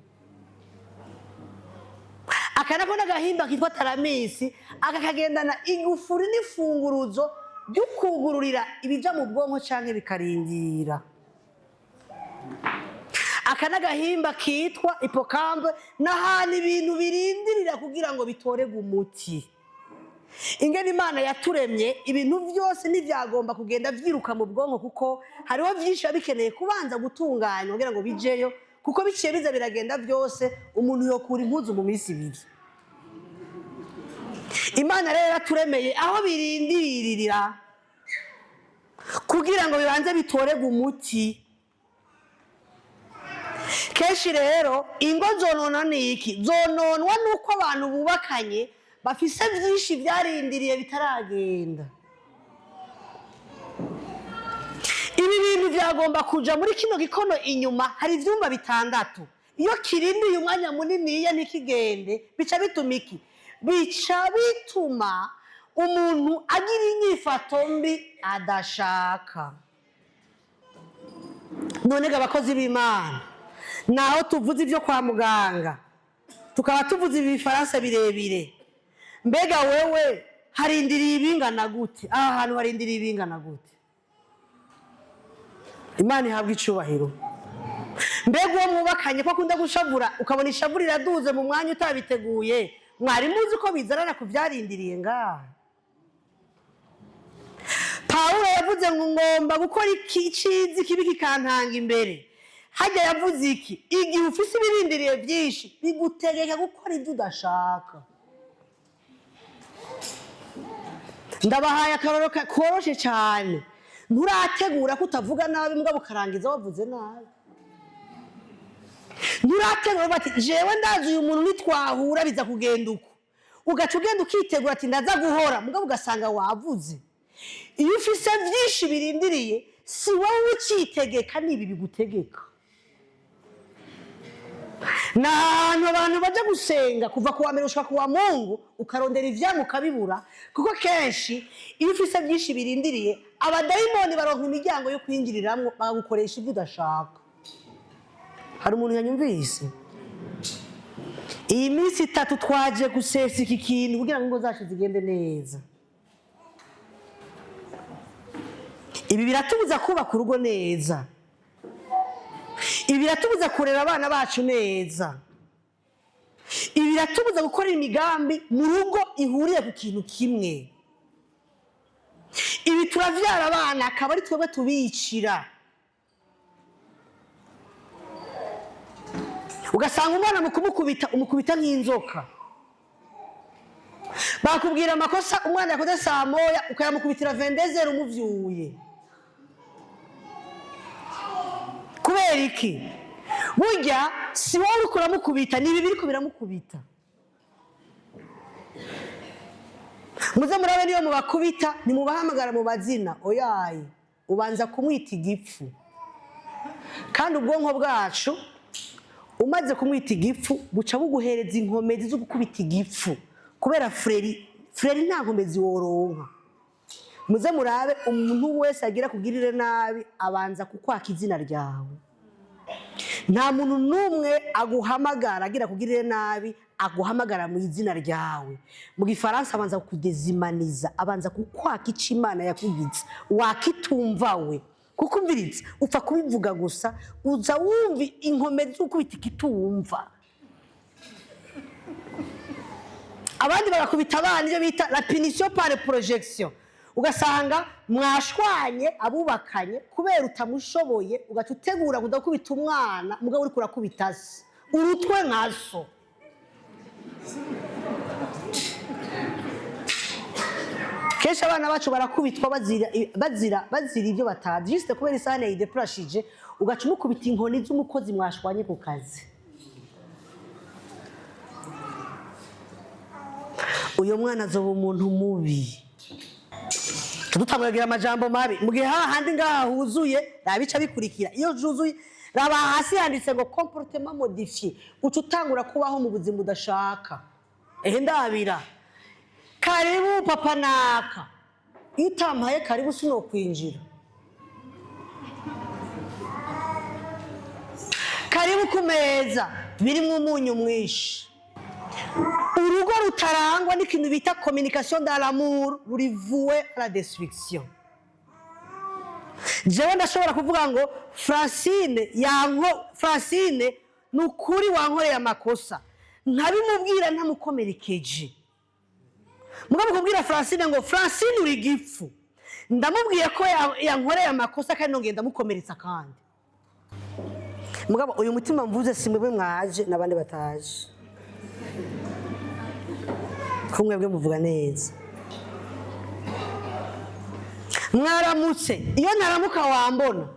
Aka nako n'agahimba kitwa thalamus. Aka kagendana igufuri n'ifunguruzo ry'ukugururira ibija mu bwonko canke bikarindira. Aka n'agahimba kitwa hippocampe, n'ahantu ibintu birindirira kugira ngo bitorerwe umuti. Ingene Imana yaturemye, ibintu byose ntibyagomba kugenda byiruka mu bwonko, kuko hariho byinshi biba bikeneye kubanza gutunganywa kugira ngo bijeyo, kuko biciye biza biragenda byose, umuntu yokura impuzu mu minsi 2. Imana rero yaraturemeye aho birindiririra kugira ngo bibanze bitorerwe umuti. Kenshi rero ingo zonona ni iki? Zononwa nuko abantu bubakanye bafise byinshi byarindiriye bitaragenda. Ibi bintu byagomba kuja muri kino gikono. Inyuma hari ivyumba bitandatu. Iyo kirindiye umwanya muniniya ntikigende, bica bituma iki? Bica bituma umuntu agira inyifato mbi adashaka. None ga abakozi b'Imana, naho tuvuze ibyo kwa muganga, tukaba tuvuze ibi bifaransa birebire, Mbega wewe harindiriye ibingana gute? Aha hantu harindiriye ibingana gute? Imana ihabwa icubahiro. Mbega uwo mwubakanye ko akunda gushavura, ukabona ishavu riraduze mu mwanya utabiteguye, mwari muzi ko bizanana ku byarindiriye ngaha? Pawulo yavuze ngo ngomba gukora iki iciza, ikibi kikantanga imbere. Hajya yavuze iki? Igihe ufise ibirindiriye byinshi, bigutegeka gukora ibyo udashaka. Ndabahaye akaroro koroshe cyane. Nturategura ko utavuga nabi, mugabo ukarangiza wavuze nabi. Nturategura bati: "Jewe ndazi uyu muntu, nitwahura biza kugenda uko." Ugaca ugenda ukitegura ati: "Ndaza guhora," mugabo ugasanga wavuze. Iyo ufise byinshi birindiriye, si wowe ucitegeka, ni ibi bigutegeka. Ni ahantu abantu bajya gusenga kuva ku wa mbere gushika ku wa Mungu, ukarondera ivyamwa ukabibura, kuko kenshi iyo ufise byinshi birindiriye, abadayimoni baronka imiryango yo kwinjiriramwo, bakagukoresha ibyo udashaka. Hari umuntu yanyumvise? Iyi minsi 3 twaje gusesa iki kintu kugira ngo ingo zacu zigende neza. Ibi biratubuza kubaka urugo neza, ibi biratubuza kurera abana bacu neza, ibi biratubuza gukora imigambi mu rugo ihuriye ku kintu kimwe. Ibi turavyara abana akaba ari twebwe tubicira. Ugasanga umwana mu kumukubita umukubita nk'inzoka. Bakubwira amakosa umwana yakoze saa 1, ukayamukubitira 22h umuvyuye. Kubera iki? Burya si wowe uriko uramukubita, ni ibi biriko biramukubita. Muze murabe, niyo mubakubita ntimubahamagara mu mazina, oyaye, ubanza kumwita igipfu. Kandi ubwonko bwacu, umaze kumwita igipfu, buca buguhereza inkomezi zo gukubita igipfu. Kubera frère, frère nta nkomezi woronka. Muze murabe, umuntu wese agira kugirire nabi abanza kukwaka izina ryawe. Nta muntu n'umwe aguhamagara agira kugirire nabi aguhamagara mu izina ryawe. Mu gifaransa abanza kudezimaniza, abanza kukwaka ico Imana yakugize, wakitumva we. Kuko umviriza, upfa kubivuga gusa, uza wumva inkomezi z'ukubita ikitumva. Abandi bagakubita abana ibyo bita la punition par projection. Ugasanga mwashwanye abubakanye kubera utamushoboye, ugaca utegura kudakubita umwana, mugabo uriko urakubita se urutwe nka so. Kenshi abana bacu barakubitwa bazira ibyo batazi, juste kubera isahani yayideplashije, ugaca umukubita inkoni z'umukozi mwashwanye ku kazi. Uyo mwana azoba umuntu mubi. Tudutanguragira amajambo mabi mu gihe hahandi ngaha huzuye. Raba ica bikurikira iyo juzuye. Raba hasi handitse ngo comportement modifié. Uca utangura kubaho mu buzima udashaka. Ehe, ndabira karibu papa naka, iyo utampaye karibu sinokwinjira. Karibu ku meza birimwo umunyu mwinshi. Urugo rutarangwa n'ikintu bita communication dans l'amour ruri voué à la destruction. Jewe ndashobora kuvuga ngo Francine yanko, Francine ni ukuri wankoreye amakosa, nkabimubwira ntamukomerekeje. Mugabo kubwira Francine ngo Francine uri gipfu, ndamubwiye ko yankoreye amakosa kandi nongeye ndamukomeretsa. Kandi mugabo uyu mutima mvuze, si mwebwe mwaje n'abandi bataje, ko mwebwe muvuga neza. Mwaramutse, iyo naramuka wambona.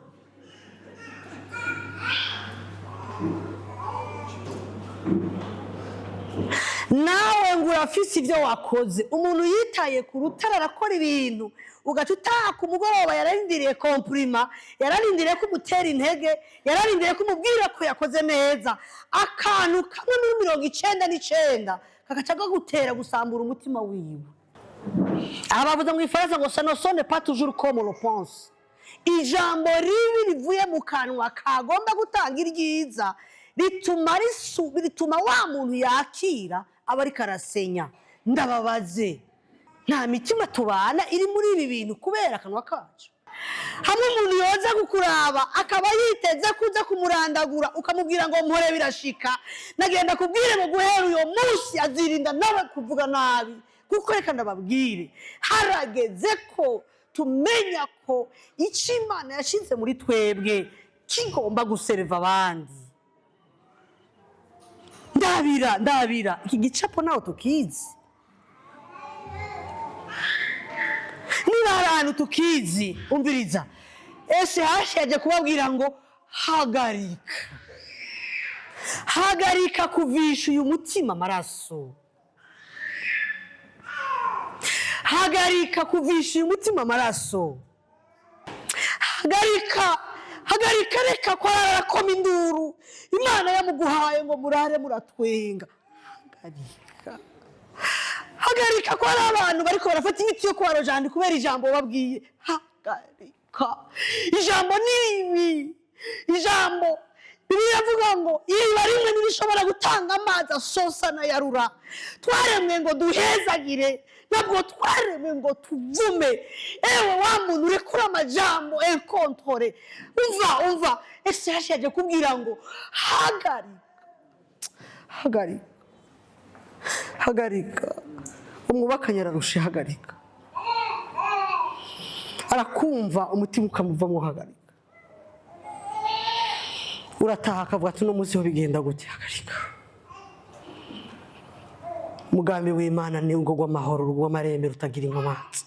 Nawe ngo urafise ibyo wakoze. Umuntu yitaye ku rutare arakora ibintu, ugaca utaha ku mugoroba, yararindiriye compliment, yararindiriye ko umutera intege, yararindiriye ko umubwira ko yakoze neza. Akantu kamwe muri 99 kagaca kagutera gusambura umutima wiwe. Aha bavuze mu ifaransa ngo ça ne sonne pas toujours comme on le pense. Ijambo ribi rivuye mu kanwa kagomba gutanga iryiza rituma wa muntu yakira aba ariko arasenya. Ndababaze, nta mitima tubana iri muri ibi bintu kubera akanwa kacu. Hamwe umuntu yoza kukuraba akaba yiteze kuza kumurandagura, ukamubwira ngo mpore birashika, nagenda kubwire ngo guhera uyo munsi azirinda nawe kuvuga nabi. Kuko reka ndababwire, harageze ko tumenya ko icyo Imana yashyize muri twebwe kigomba guserva abandi. Ndabira, ndabira iki gicapo nawe tukizi. Niba hari ahantu tukizi, umviriza, ese hashi yaje kubabwira ngo hagarika, hagarika kuvisha uyu mutima amaraso, hagarika kuvisha uyu mutima amaraso, hagarika, hagarika, reka ko arakoma induru Imana yamuguhaye ngo murare muratwenga. Hagarika, hagarika ko hari abantu bariko barafata imiti yo kubarojana kubera ijambo babwiye. Hagarika, ijambo ni ribi. Ijambo Bibiliya iravuga ngo iriba rimwe ntirishobora gutanga amazi asosa n'ayarura. Twaremwe ngo duhezagire, ntabwo twaremwe ngo tuvume. Ewe wa muntu urekura amajambo enkontore, umva, umva, ese hashaje kubwira ngo hagarika, hagarika, hagarika. Umwubakanye ararusha, hagarika. Arakumva umutima ukamuvamo, hagarika. Urataha akavuga ati uno munsi ho bigenda gute? Hagarika. Umugambi w'Imana ni urugo rw'amahoro, urugo rw'amarembe rutagira inkomanzi.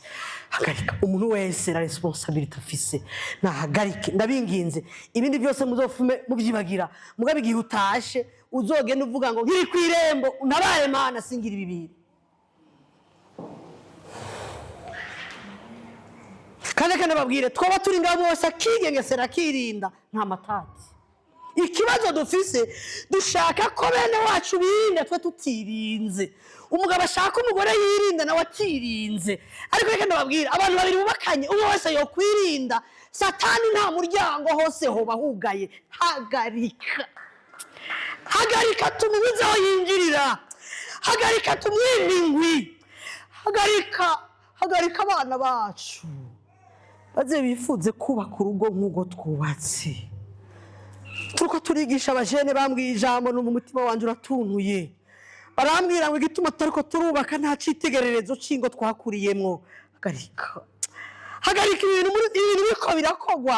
Hagarika. Umuntu wese la responsabilité afise nahagarike, ndabinginze. Ibindi byose muzofume mubyibagira, mugabe igihe utashe uzogenda uvuga ngo nkiri ku irembo untabare Mana, singira ibi bintu. Kandi kandi babwire twaba turi ngaho wese akigengesera akirinda nta matati. Ikibazo dufise, dushaka ko bene wacu birinda twe tutirinze. Umugabo ashaka umugore yirinda nawe atirinze. Ariko reka ndababwira, abantu babiri bubakanye umwe wese yokwirinda, Satani nta muryango hose hoba hugaye. Hagarika, hagarika tumubuze aho yinjirira, hagarika tumwime ingwi, hagarika, hagarika abana bacu baze bifuze kubaka urugo nk'uko twubatse. Turiko turigisha abajene, bambwiye ijambo numva umutima wanje uratuntuye. Barambwira ngo igituma tutariko turubaka nta citegererezo c'ingo twakuriyemwo. Hagarika, hagarika. Ibintu muri ibintu biriko birakogwa,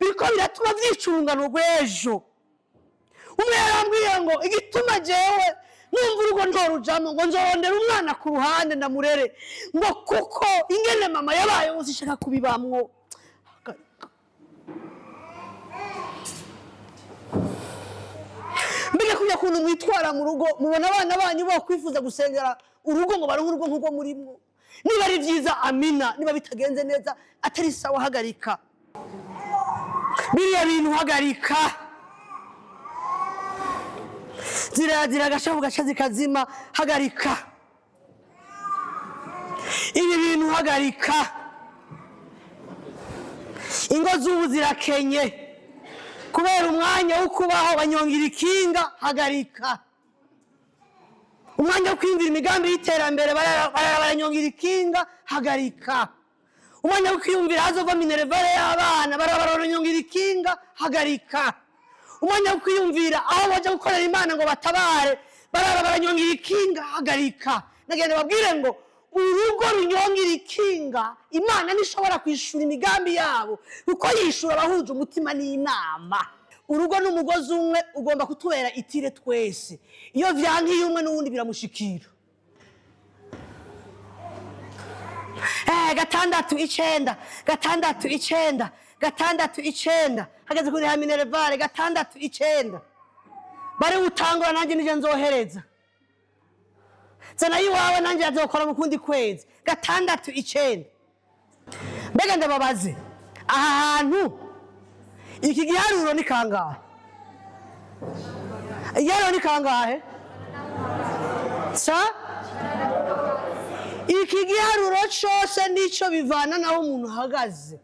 biriko biratuma vyicungana urw'ejo. Umwe yarambwiye ngo igituma jewe numva urugo ntorujamo, ngo nzorondera umwana ku ruhande ndamurere, ngo kuko ingene mama yabaye wose ishaka kubibamwo. Hagarika. Mbega kujya kuntu mwitwara mu rugo, mubona abana banyu bo kwifuza gusengera urugo ngo baronke urugo nk'urwo murimwo. Niba ari byiza amina, niba bitagenze neza atari sawa hagarika biriya bintu, hagarika. Ziragira agashavu gaca zikazima, hagarika ibi bintu, hagarika. Ingo z'ubu zirakenye kubera umwanya wo kubaho banyongira ikinga, hagarika. Umwanya wo kwiyumvira imigambi y'iterambere baranyongira ikinga, hagarika. Umwanya wo kwiyumvira hazova minerevare y'abana baranyongira ikinga, hagarika. Umwanya wo kwiyumvira aho baja gukorera Imana ngo batabare baranyongira ikinga, hagarika. Nagenda babwire ngo urugo runyongira ikinga, Imana ntishobora kwishura imigambi yabo, kuko yishura abahuje umutima n'inama. Urugo n'umugozi umwe ugomba kutubera itire twese. Iyo vyankiye umwe n'uwundi biramushikira. 6 9 6 9 6 9, hageze kuri minerevare 6 9, bari utangura nanjye nije nzohereza zana yiwawe nanjye azokora mu kundi kwezi 6 9. Mbega ndababaze, aha hantu iki giharuro ni kangahe? Igiharuro ni kangahe? Sa iki giharuro cose nico bivana naho umuntu ahagaze.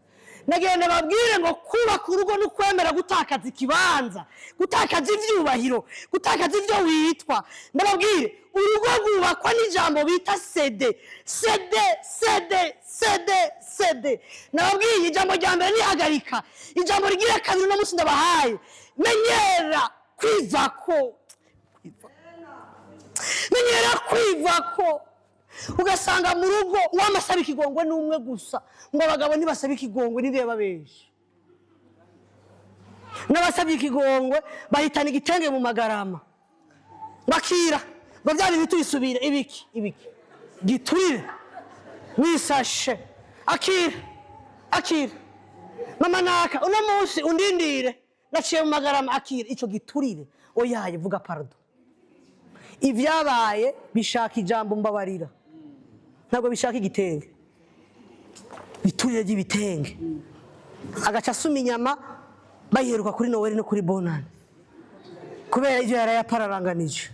Nagenda babwire ngo kubaka urugo ni ukwemera gutakaza ikibanza, gutakaza ivyubahiro, gutakaza ivyo witwa. Ndababwire, urugo rwubakwa n'ijambo bita céder, céder, céder, céder, céder. Nababwiye ijambo rya mbere nihagarika, ijambo rigira kabiri uno munsi ndabahaye: menyera kwivako, menyera kwivako. Ugasanga mu rugo uwamasaba ikigongwe ni umwe gusa, ngo abagabo ntibasaba ikigongwe, ntireba benshi n'abasabye ikigongwe bahitana igitenge mu magarama, bakira ngo bya bintu tubisubire, ibiki ibiki giturire wisashe, akira akira mama naka, uno munsi undindire naciye mu magarama, akira ico giturire. Oyaye, vuga pardon. Ibyabaye bishaka ijambo mbabarira, ntabwo bishaka igitenge, biturire ry'ibitenge. Agaca asuma inyama bayiheruka kuri Noweli no kuri Bonani, kubera ibyo yarayapararanganije.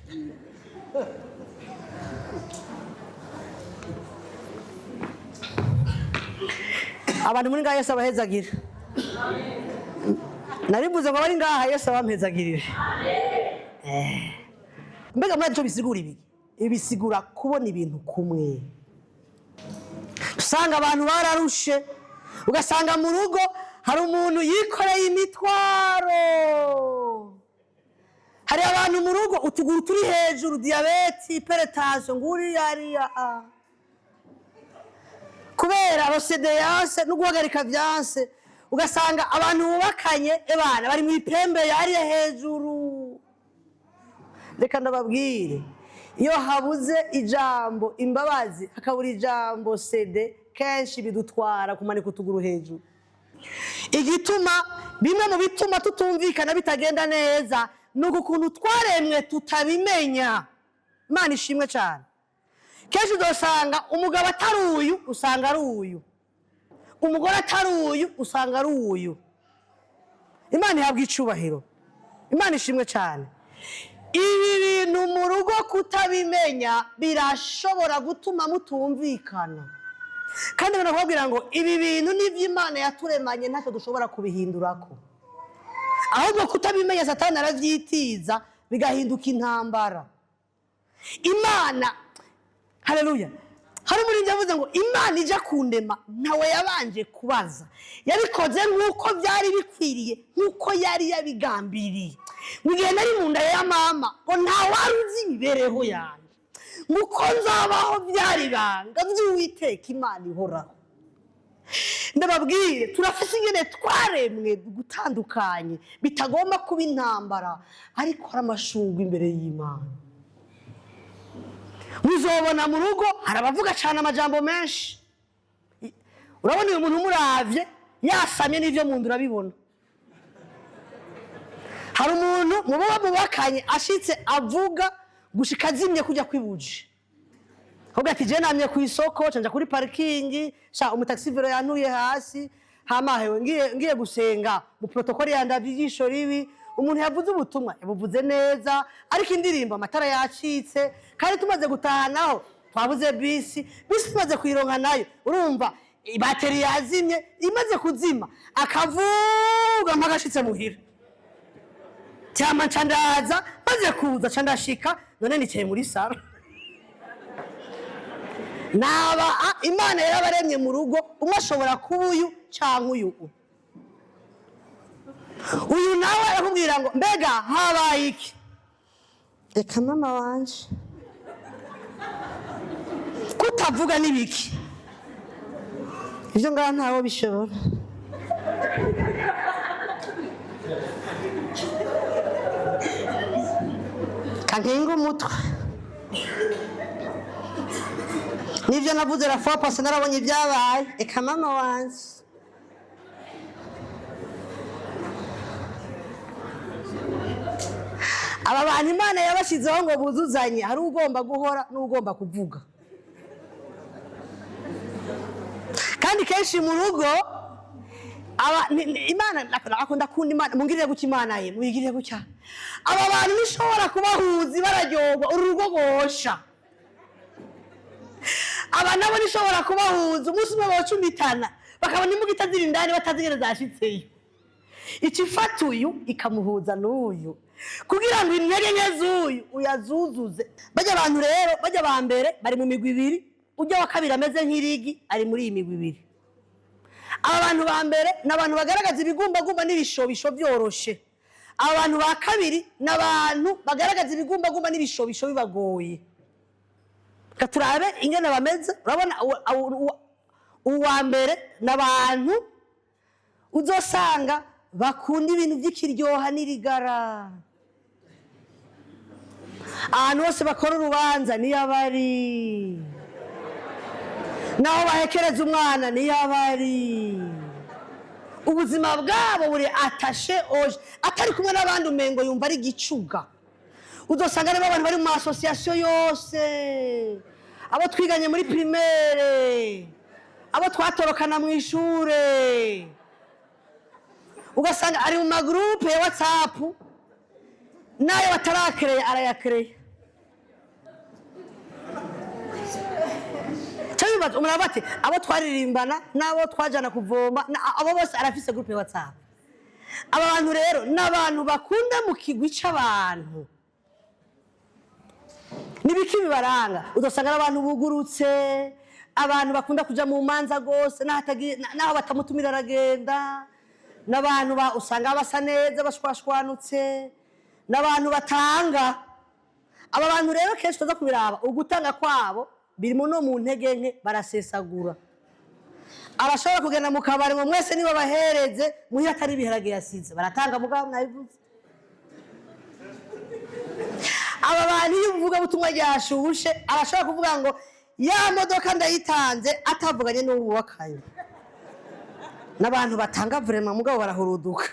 Abantu muri ngaha, Yesu abahezagira. Narivuze ngo abari ngaha, Yesu abampezagirire. Mbega muri icyo bisigura ibi? Ibi bisigura kubona ibintu kumwe. Usanga abantu bararushe, ugasanga mu rugo hari umuntu yikoreye imitwaro, hari abantu mu rugo utuguru turi hejuru, diyabete, hypertension, nguriya ariya a kubera rosedeyanse no guhagarika byanse. Ugasanga abantu bubakanye ebana bari mu ipembe yariya hejuru. Reka ndababwire, iyo habuze ijambo imbabazi, hakabura ijambo céder, kenshi bidutwara kumanika utuguru hejuru. Igituma, bimwe mu bituma tutumvikana, bitagenda neza, ni ukuntu twaremwe tutabimenya. Imana ishimwe cyane. Kenshi uzasanga umugabo atari uyu, usanga ari uyu, umugore atari uyu, usanga ari uyu. Imana ihabwa icubahiro, Imana ishimwe cyane. Ibi bintu mu rugo kutabimenya birashobora gutuma mutumvikana. Kandi banakubwira ngo ibi bintu n'ibyo Imana yaturemanye, ntacyo dushobora kubihindurako. Ahubwo kutabimenya, Satani arabyitiza, bigahinduka intambara. Imana, haleluya! Hari umuririmbyi yavuze ngo Imana ijya kundema ntawe yabanje kubaza, yabikoze nk'uko byari bikwiriye, nk'uko yari yabigambiriye. Mu gihe nari mu nda ya mama, ngo nta wari uzi imibereho yanjye, ngo nzabaho byari ibanga by'Uwiteka Imana ihoraho. Ndababwire, turafise ingene twaremwe gutandukanye, bitagomba kuba intambara, ariko hari amashurwe imbere y'Imana. Muzobona mu rugo hari abavuga cyane amajambo menshi. Urabona uyu muntu umuravye yasamye, n'ibyo mu nda urabibona. Hari umuntu muba mubakanye, ashitse avuga gushika azimye kujya kwibuje, ahubwo ati: "Je namye ku isoko, canja kuri parking, sha umutaxi-vélo yantuye hasi, hama hewe ngiye gusenga mu protocole yandavye ijisho ribi. Umuntu yavuze ubutumwa yabuvuze neza, ariko indirimbo amatara yacitse, kandi tumaze gutaha naho twabuze bisi, bisi tumaze kuyironka nayo urumva bateri yazimye, imaze kuzima akavuga mpaka ashitse muhira. Cyama nca ndaza, maze kuza nca ndashika, none nicaye muri salon." Naba Imana yarabaremye mu rugo, umwe ashobora kuba uyu cyangwa uyu. Uyu nawe arakubwira ngo: "Mbega habaye iki?" "Reka mama wanje, kutavuga n'ibiki? Ibyo ngaho ntawe bishobora." Kankinga umutwe nibyo navuze la fois passée, narabonye ibyabaye. Reka mama wanje. Aba bantu Imana yabashyizeho ngo buzuzanye. Hari ugomba guhora n'ugomba kuvuga. Kandi kenshi mu rugo Imana akunda kunda Imana, mungirire gutya, Imana ye muyigirire gutya. Aba bantu nishobora kubahuza bararyoga uru rugo gosha. Aba nabo nishobora kubahuza, umunsi umwe bocumitana. Bakabona imbugita ziri indani, batazi ingene zashitseyo. Icifata uyu ikamuhuza n'uyu kugira ngo intege nke z'uyu uyazuzuze. Bajya abantu rero, bajya ba mbere bari mu migwi ibiri, ujya wa kabiri ameze nk'irigi, ari muri iyi migwi ibiri. Aba bantu ba mbere ni abantu bagaragaza ibigumbagumba n'ibishobisho byoroshe. Aba bantu ba kabiri ni abantu bagaragaza ibigumbagumba n'ibishobisho bibagoye. Reka turabe ingene bameze. Urabona uwa mbere ni abantu uzosanga bakunda ibintu by'ikiryoha n'irigara. Ahantu hose bakora urubanza niyo abari, naho bahekereza umwana niyo abari. Ubuzima bwabo buri atashe oje, atari kumwe n'abandi umengo yumva ari igicuga. Uzosanga aribo abantu bari mu ma association yose, abo twiganye muri primaire, abo twatorokana mu ishure. Ugasanga ari mu ma groupe ya WhatsApp, n'ayo batarakereye arayakereye. Cyangwa umuntu aravuga ati abo twaririmbana n'abo twajana kuvoma, abo bose arafise groupe ya WhatsApp. Aba bantu rero ni abantu bakunda mu kigwi c'abantu. Nibiki bibaranga? Udasanga ari abantu bugurutse, abantu bakunda kuja mu manza gose, naho batamutumira aragenda. N'abantu usanga basa neza, bashwashwanutse, n'abantu batanga. Aba bantu rero kenshi tuza kubiraba, ugutanga kwabo birimo no mu ntege nke, barasesagura. Arashobora kugenda mu kabari ngo mwese niba bahereze muhira atari ibiharage yasize, baratanga mugabo mwabivuze. Aba bantu iyo uvuga butumwa ryashushe, arashobora kuvuga ngo ya modoka ndayitanze, atavuganye n'uwo bubakanye. N'abantu batanga vraiment, mugabo barahuruduka.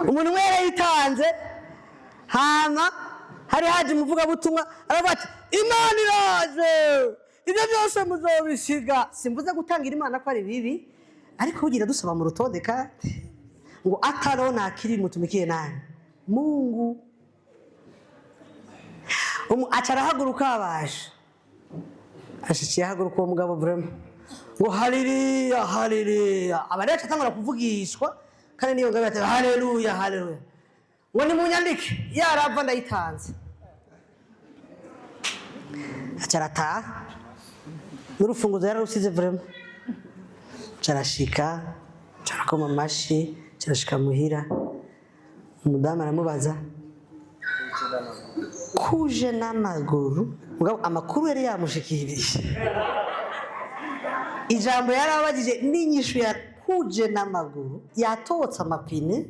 Umuntu umwe yarayitanze, hama hari haje umuvugabutumwa aravuga ati Imana iraje, ibyo byose muzobisiga. Simvuze gutangira Imana ko ari bibi, ariko bugira dusaba mu rutonde kandi ngo atarona akiri mutumikiye nani Mungu. Aca arahaguruka, abasha ashikiye ahaguruka uwo mugabo vraiment ngo haleluya haleluya. Aba rero atangura kuvugishwa kandi niyo ngabe ati haleluya haleluya, ngo nimunyandike yarava ndayitanze. Aca arataha n'urufunguzo yararusize vraiment. Aca arashika, aca arakoma amashi, aca arashika muhira. Umudamu aramubaza kuje n'amaguru, mugabo amakuru yari yamushikirije, ijambo yarabagije n'inyishu ya kuje n'amaguru, yatotse amapine.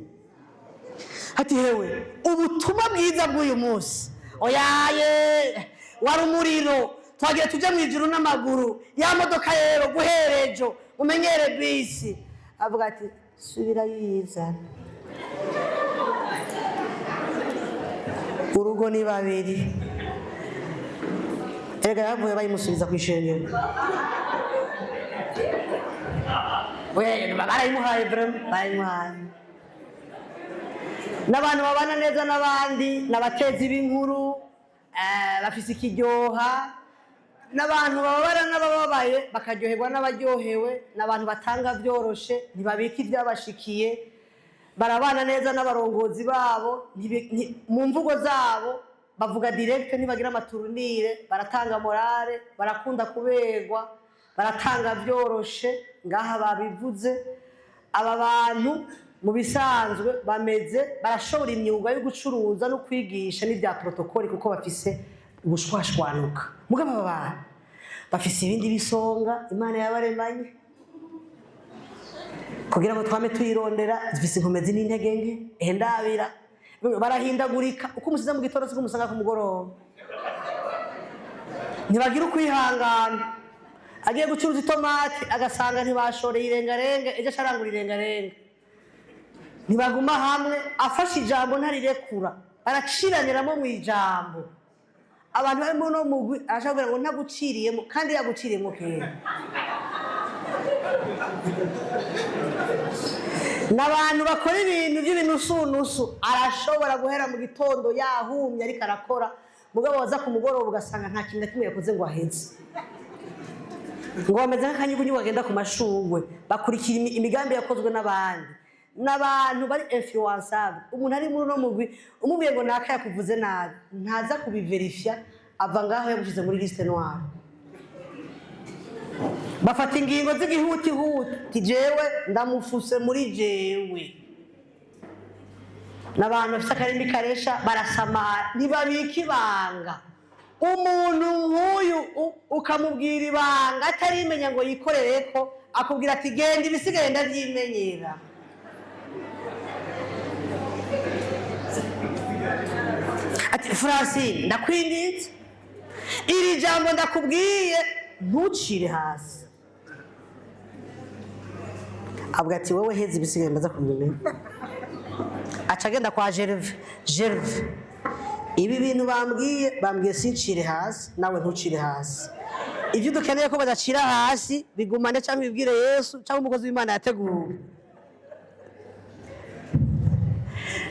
Ati hewe ubutumwa bwiza bw'uyu munsi oyaye wari umuriro, twagiye tujya mu ijuru n'amaguru, ya modoka rero guherejo umenyere bisi. Avuga ati subira yizana, urugo ni babiri. Erega yavuye bayimusubiza ku ishengero. We barayimuhaye vraiment, barayimuhaye. N'abantu babana neza n'abandi, n'abatezi b'inkuru, bafise ikiryoha. N'abantu bababara n'abababaye, bakaryoherwa n'abaryohewe. N'abantu batanga byoroshe, ntibabika ibyabashikiye, barabana neza n'abarongozi babo, mu mvugo zabo bavuga direct, ntibagira amaturunire, baratanga morale, barakunda kuberwa, baratanga byoroshe. Ngaha babivuze. Aba bantu mu bisanzwe bameze, barashobora imyuga yo gucuruza no kwigisha n'ibya protokoli, kuko bafise ubushwashwanuka. Mugabo aba bantu bafise ibindi bisonga Imana yabaremanye kugira ngo twame tuyirondera. Zifise inkomezi n'intege nke, ehe ndabira barahindagurika, uko umusize mu gitondo siko umusanga ku mugoroba. Ntibagira ukwihangana. Agiye gucuruza itomati agasanga ntibashoreye irengarenga, ejo acarangura irengarenga. Ntibaguma hamwe, afashe ijambo ntarirekura, araciraniramo mu ijambo. Abantu bari muri uno mugwi arashobora kugira ngo ntaguciriyemo, kandi yaguciriyemo kera. N'abantu bakora ibintu by'ibinusunusu, arashobora guhera mu gitondo yahumye ariko arakora, Mugabo waza ku mugoroba ugasanga nta kintu na kimwe yakoze ngo aheze. Ngo bameze nk'akanyugunyugu bagenda ku mashurwe, bakurikira imigambi yakozwe n'abandi. N'abantu bari influençable. Umuntu ari muri uno mugwi, umubwiye ngo naka yakuvuze nabi, ntaza kubiverifya, ava ngaho yagushyize muri liste noire. Bafata ingingo z'igihutihuti: "Jewe ndamufuse muri jewe." N'abantu bafite akarimi karesha, barasamara, ntibabika ibanga. Umuntu nk'uyu ukamubwira ibanga atarimenya ngo yikorere ko, akubwira ati: "Genda, ibisigaye ndavyimenyera." Ati: "Francine, ndakwinginze, iri jambo ndakubwiye ntucire hasi." Avuga ati: "Wowe heza, ibisigaye ndaza kubimenya." Aca agenda kwa Gerve: "Gerve, ibi bintu bambwiye, bambwiye sincire hasi, nawe ntucire hasi. Ibyo dukeneye ko badacira hasi bigumane, cyangwa bibwire Yesu cyangwa umukozi w'Imana yateguwe."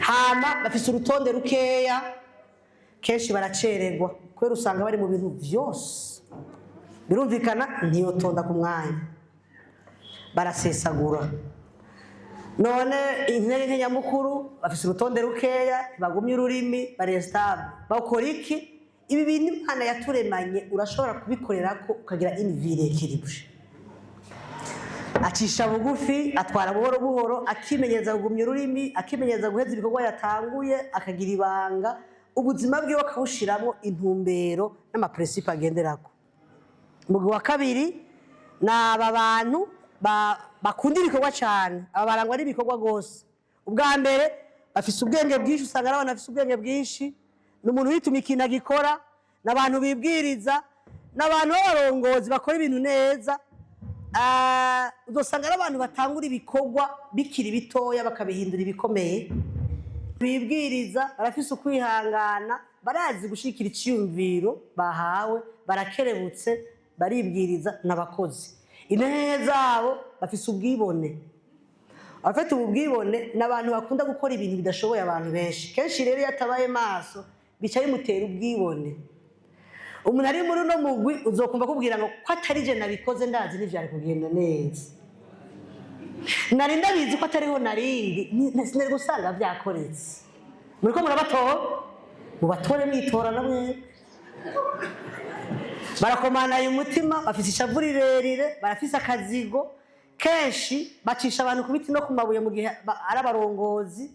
Hama bafise urutonde rukeya, kenshi baracererwa kubera usanga bari mu bintu byose. Birumvikana, ntiyotonda ku mwanya, barasesagura. None intege nke nyamukuru, bafise urutonde rukeya, ntibagumye ururimi, bari stable. Bakora iki? Ibi bintu Imana yaturemanye urashobora kubikorera ko ukagira une vie équilibrée. Acisha bugufi, atwara buhoro buhoro, akimenyereza kugumya ururimi, akimenyereza guheza ibikorwa yatanguye, akagira ibanga, ubuzima bwiwe akabushiramwo intumbero n'ama principes agenderako. Umugwi wa kabiri ni aba bantu bakunda ibikorwa cyane. Aba barangwa n'ibikorwa rwose. Ubwa mbere, bafise ubwenge bwinshi, usanga ari abantu bafise ubwenge bwinshi. Ni umuntu wituma ikintu agikora, ni abantu bibwiriza, ni abantu b'abarongozi bakora ibintu neza. Uzosanga ari abantu batangura ibikorwa bikiri bitoya bakabihindura ibikomeye. Bibwiriza, barafise ukwihangana, barazi gushikira iciyumviro bahawe, barakerebutse, baribwiriza, n'abakozi. Intege zabo, bafise ubwibone. Abafite ubu bwibone ni abantu bakunda gukora ibintu bidashoboye abantu benshi. Kenshi rero iyo atabaye maso bica bimutera ubwibone. Umuntu ari muri uno mugwi uzokumva akubwira ngo: "Ko atari je nabikoze, ndazi ntivyari kugenda neza. Nari ndabizi ko atariho narindi, sinari gusanga vyakoretse." Muriko murabatora, mubatore mwitora na mwebwe. Barakomanaye umutima, bafise ishavu rirerire, barafise akazigo. Kenshi bacisha abantu ku biti no ku mabuye mu gihe ari abarongozi.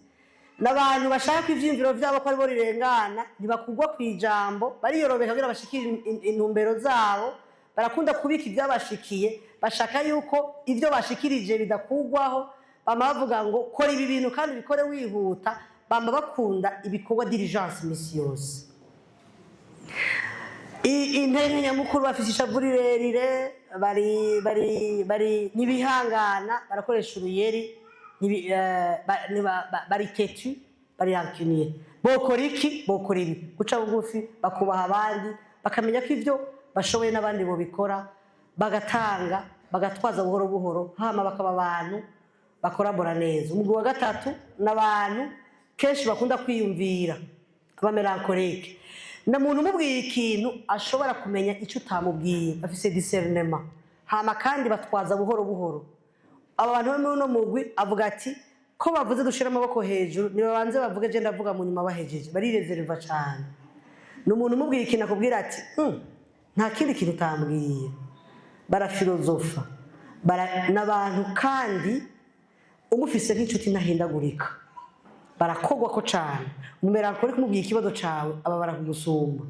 N'abantu bashaka ko ivyiyumviro vyabo ko aribo rirengana, ntibakugwa ku ijambo, bariyorobeka kugira bashikire intumbero zabo. Barakunda kubika ivyabashikiye, bashaka yuko ivyo bashikirije bidakugwaho. Bama bavuga ngo: "Kora ibi bintu kandi ubikore wihuta." Bama bakunda ibikorwa diligence misi yose. Intege nyamukuru, bafise ishavu rirerire, bari ntibihangana, barakoresha uruyeri, bari têtu, bari rancunier. Bokora iki? Bokora ibi: guca bugufi, bakubaha abandi, bakamenya ko ivyo bashoboye n'abandi bobikora, bagatanga, bagatwaza buhoro buhoro, hama bakaba abantu bakorabora neza. Umugwi wa gatatu n'abantu kenshi bakunda kwiyumvira, aba mélancolique. Na muntu umubwiye ikintu ashobora kumenya icyo utamubwiye, bafise discernement. Hama kandi batwaza buhoro buhoro. Aba bantu bo muri uno mugwi avuga ati: "Ko bavuze dushira amaboko hejuru, nibabanze bavuge, je ndavuga mu nyuma bahejeje." Barirezerva cane. Ni umuntu umubwiye ikintu akubwira ati: Nta kindi kintu utambwiye." Barafilozofa. N'abantu kandi umufise nk'inshuti ntahindagurika, barakogwa ko cane. Umu mélancolique kumubwira ikibazo cawe aba barakugusumba.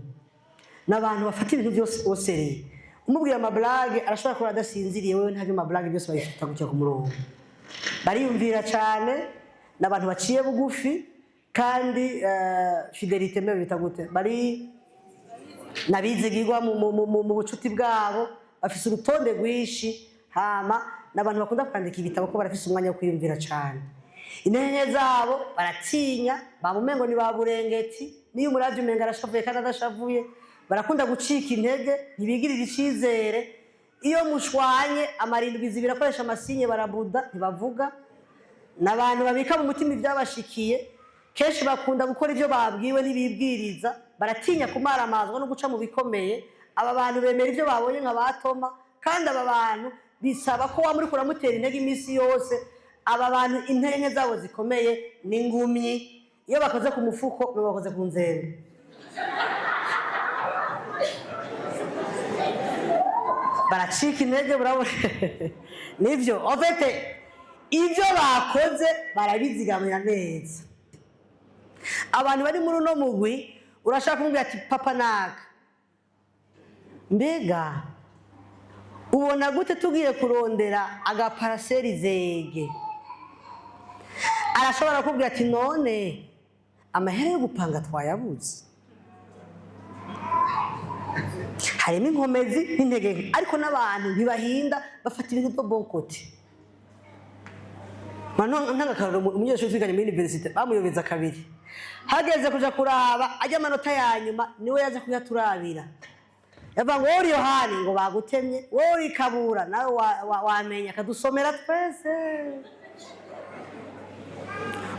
N'abantu bafata ibintu byose au sérieux. Umubwira ama blagues arashobora kuba adasinziriye, wewe ntabyo ama blagues byose babifata gutya ku murongo. Bariyumvira cane, n'abantu baciye bugufi kandi fidélité mbe bita gute, bari nabizigirwa mu bucuti bwabo. Bafise urutonde rwinshi. Hama n'abantu bakunda kwandika ibitabo ko barafise umwanya wo kwiyumvira cane. Intege zabo, baratinya, bamumengo ni ba burengeti, niyo umuravye umenga arashavuye kandi adashavuye. Barakunda gucika intege, ntibigirira icizere. Iyo mushwanye amarindwi zibiri akoresha ama signes, barabuda, ntibavuga. N'abantu babika mu mutima ivyabashikiye. Kenshi bakunda gukora ivyo babwiwe, ntibibwiriza. Baratinya kumaramazwa no guca mu bikomeye. Aba bantu bemera ibyo babonye nka batoma, kandi aba bantu bisaba ko waba uriko uramutera intege iminsi yose. Aba bantu intege nke zabo zikomeye ni ngumyi. Iyo bakoze ku mufuko baba bakoze ku nzembe. Baracika intege, burabona nibyo ofete ibyo bakoze barabizigamira neza. Abantu bari muri uno mugwi, urashaka kumubwira ati: "Papa naka, mbega ubona gute tugiye kurondera agaparaseri zege?" Arashobora kukubwira ati: "None amahera yo gupanga twayabuze?" Harimo inkomezi n'intege nke, ariko n'abantu ntibahinda, bafata ibintu byo bon côté. Ntangakarorero, umunyeshuri twiganye muri université bamuyobeza kabiri. Hageze kuja kuraba ajya amanota ya nyuma, niwe yaza kuyaturabira. Yavuga ngo: "Wowe uri Yohani, ngo bagutemye, wowe uri Kabura, nawe wamenya." Akadusomera twese.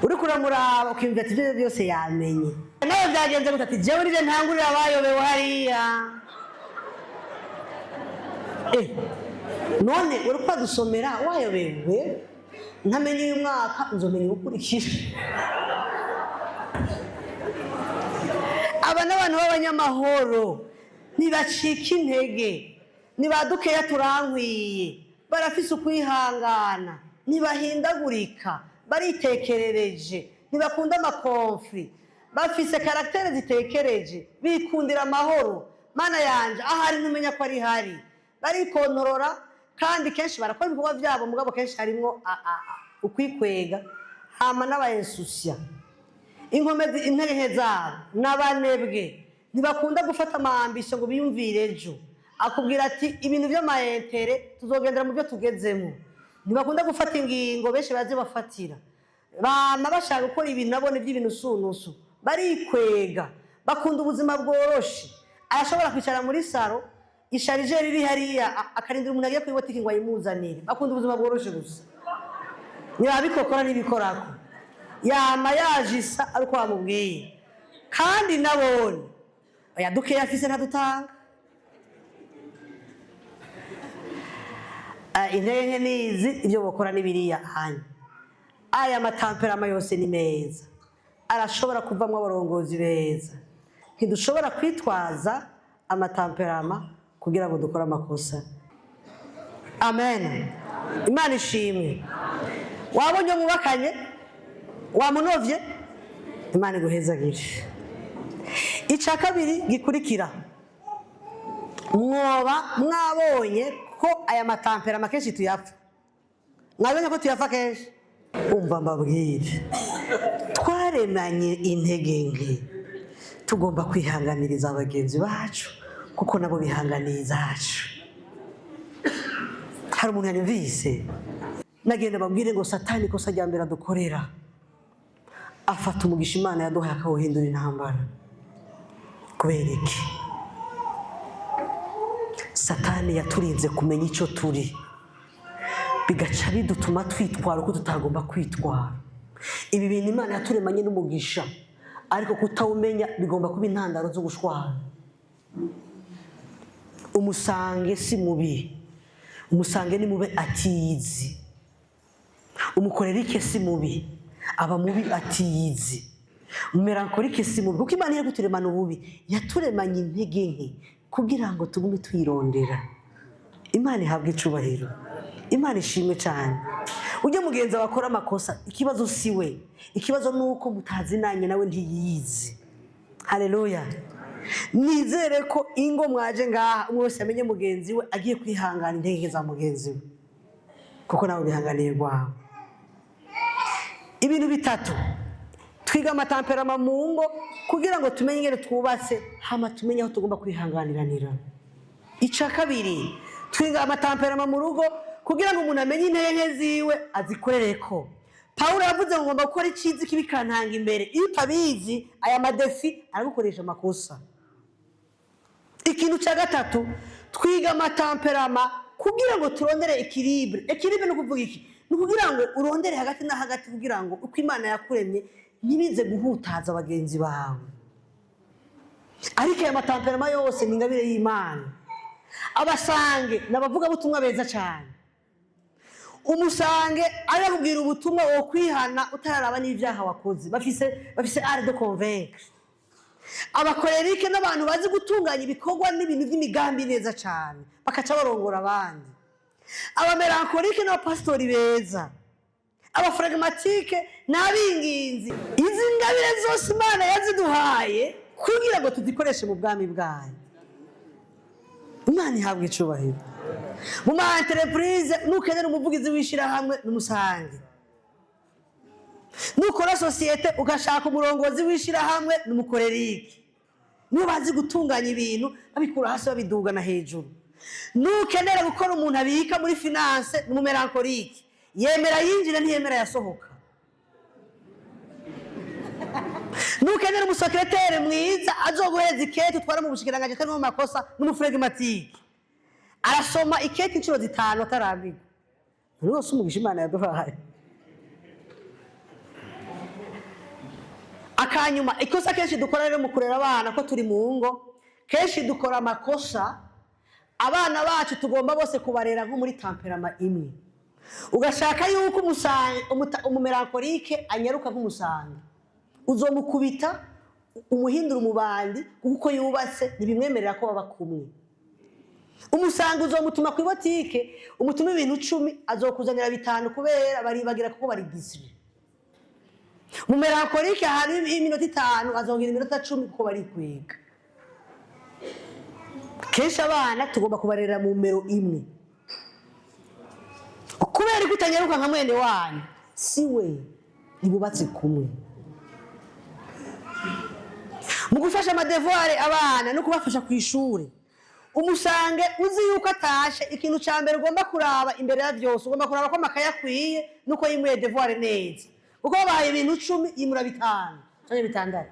Uriko uramuraba ukiyumvira ati: "Ibyo byose yamenye, nawe byagenze gute?" Ati: "Jewe nije ntangurira abayobewe hariya." None uriko uradusomera wayobewe? Ntamenye uyu mwaka, nzomenya uwukurikira. Aba n'abantu b'abanyamahoro, ntibacika intege, nibadukeya turankwiye, barafise ukwihangana, ntibahindagurika, baritekerereje, ntibakunda ama conflits, bafise caractère zitekereje, bikundira amahoro. Mana yanje, ahari ntumenya ko ari hari. Barikontorora kandi kenshi barakora ibikorwa byabo, mugabo kenshi harimwo ukwikwega. Hama n'abayesusiya, inkomezi, intege nke zabo n'abanebwe, ntibakunda gufata ama ambitions ngo biyumvire ejo. Akubwira ati: "Ibintu by'ama intérêts tuzogendera mu byo tugezemo." Ntibakunda gufata ingingo, benshi bazibafatira. Bama bashaka gukora ibintu nabone by'ibintu sunusu. Barikwega, bakunda ubuzima bworoshe. Arashobora kwicara muri salon, i chargeur iri hariya, akarindira umuntu agiye kuri botiki ngo ayimuzanire. Bakunda ubuzima bworoshe gusa, ntibabikokora n'ibikorako, yama yajisa ari uko bamubwiye. Kandi nabone oya, dukeya afise ntadutanga. Intege nke nizi, ibyo bakora n'ibiriya hanya. Aya ma tempéraments yose ni meza, arashobora kuvamo abarongozi beza. Ntidushobora kwitwaza ama tempéraments kugira ngo dukore amakosa. Amen, Imana ishimwe. Wabonye mwubakanye, wamunovye, Imana iguhezagire. Icya kabiri gikurikira, mwoba mwabonye ko aya ma tempéraments kenshi tuyapfa. Mwabonye ko tuyapfa kenshi. Umva mbabwire, twaremanye intege nke, tugomba kwihanganiriza bagenzi bacu kuko nabo bihanganiye izacu. Hari umuntu yanyumvise? Nagenda babwire ngo Satani, ikosa rya mbere adukorera, afata umugisha Imana yaduhaye akawuhindura intambara. Kubera iki? Satani yaturinze kumenya icyo turi, bigaca bidutuma twitwara uko tutagomba kwitwara. Ibi bintu Imana yaturemanye n'umugisha, ariko kutawumenya bigomba kuba intandaro zo gushwara. Umu sanguin si mubi, umu sanguin ni mube atiyizi. Umu colérique si mubi, aba mubi atiyizi. Umu mélancolique si mubi, kuko Imana iyo kuturemana ububi, yaturemanye intege nke kugira ngo tugume tuyirondera. Imana ihabwe icubahiro, Imana ishimwe cyane. Ujye mugenzi wawe akora amakosa, ikibazo si we, ikibazo ni uko mutazinanye, nawe ntiyizi. Haleluya! Nizere ko ingo mwaje ngaha, umwe wese yamenye mugenzi we, agiye kwihangana intege nke za mugenzi we, kuko nawe bihanganiye rwawe. Ibintu bitatu: twiga ama tempéraments mu ngo kugira ngo tumenye ingene twubatse, hama tumenye aho tugomba kwihanganiranira. Icya kabiri, twiga ama tempéraments mu rugo kugira ngo umuntu amenye intege nke ziwe, azikorereko. Pawulo yavuze ngo: "Ngomba gukora icyiza, ikibi kantanga imbere." Iyo utabizi, aya ma défis aragukoresha amakosa. Ikintu cya gatatu, twiga ama tempéraments kugira ngo turondere équilibre. Équilibre ni ukuvuga iki? Ni ukugira ngo urondere hagati na hagati, kugira ngo uko Imana yakuremye ntibize guhutaza bagenzi bawe. Ariko aya matempéraments yose ni ingabire y'Imana. Abasanguins ni abavugabutumwa beza cyane. Umusanguin arakubwira ubutumwa wo kwihana utararaba n'ibyaha wakoze. Bafise art de convaincre. Abacolériques n'abantu bazi gutunganya ibikorwa n'ibintu by'imigambi neza cyane, bakaca barongora abandi. Abamélancoliques n'abapasitori beza. Abaflegmatiques n'abinginzi. Izi ngabire zose Imana yaziduhaye kugira ngo tuzikoreshe mu bwami bwayo. Imana ihabwa icubahiro. Mu ma entreprises, nukenera umuvugizi w'ishyirahamwe, n'umusanguin. Nukora société ugashaka umurongozi w'ishyirahamwe, n'umucolérique. Nibo bazi gutunganya ibintu, babikura hasi babidugana hejuru. Nukenera gukora umuntu abika muri finance, n'umumélancolique. Yemera yinjira, ntiyemera yasohoka. Nukenera umusecrétaire mwiza azoguhereza ikete utwara mu bushikiranganji atari mu makosa, n'umuflegmatique. Arasoma ikete inshuro zitanu atarambirwa. Buri wose umugisha Imana yaduhaye. Akanyuma, ikosa kenshi dukora rero mu kurera abana, ko turi mu ngo, kenshi dukora amakosa. Abana bacu tugomba bose kubarera nko muri tempérament imwe. Ugashaka yuko umumélancolique anyaruka nk'umusanguin, uzomukubita umuhindura umubandi, kuko uko yubatse ntibimwemerera ko baba kumwe. Umusanguin uzomutuma ku ibotike, umutuma ibintu 10, azokuzanira bitanu, kubera baribagira, kuko bari disire. Umumélancolique ahantu y'iminota 5 azongera iminota 10, kuko bari kwiga. Kenshi abana tugomba kubarera mu mero imwe. Kubera ko utanyaruka nka mwene wanyu, si we, ntibubatse kumwe. Mu gufasha amadevoirs abana no kubafasha ku ishuri, umusanguin uzi yuko atashe, ikintu cya mbere ugomba kuraba imbere ya byose, ugomba kuraba ko amakaye akwiye nuko yimuye devoir neza, kuko babahaye ibintu 10, yimura bitanu cyangwa bitandatu.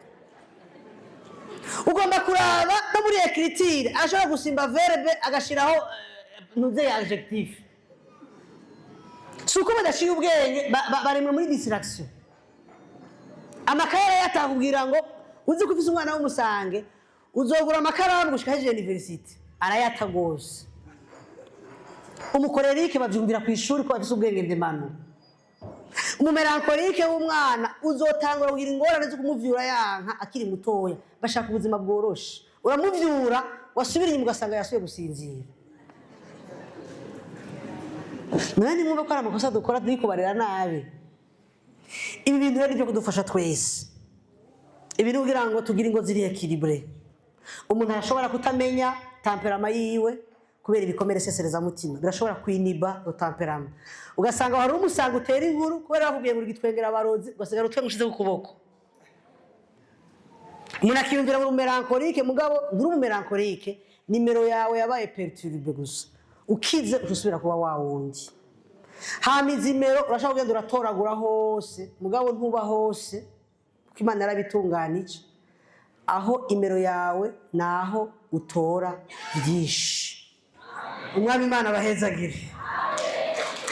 Ugomba kuraba no muri écriture, ashobora gusimba verbe agashiraho ntuze ya adjectif. Si uko badaciye ubwenge, baremwe muri distraction. Amakaye rero atakubwira ngo uzi ko ufise umwana w'umusanguin, uzogura amakaramu gushika hejeje université, arayata gose. Umucolérique bavyumvira ku ishuri ko bafise ubwenge ndemano. Umumélancolique w'umwana uzotangura kugira ingorane zo kumuvyura yanka akiri mutoya. Bashaka ubuzima bworoshe. Uramuvyura, wasubira inyuma ugasanga yasubiye gusinzira. Nawe nimwumva ko ari amakosa dukora, turi kubarera nabi. Ibi bintu rero nibyo kudufasha twese. Ibi ni kugira ngo tugire ingo ziri équilibrées. Umuntu arashobora kutamenya tempérament yiwe kubera ibikomere seserezamutima, birashobora kwinhiba tempérament. Ugasanga hari umusanga utera inkuru kubera bakubwiye ngo ugitwengera abarozi, ugasigara utwenga ushize ku kuboko. Umuntu akiyumvira ngo mélancolique, mugabo nturi umumélancolique, nimero yawe yabaye perturbée gusa. Ukize usubira kuba wa wundi. Hama izi mero urashobora kugenda uratoragura hose, mugabo ntuba hose, kuko Imana yarabitunganije. Aho imero yawe naho utora byinshi. Umwami Imana abahezagire.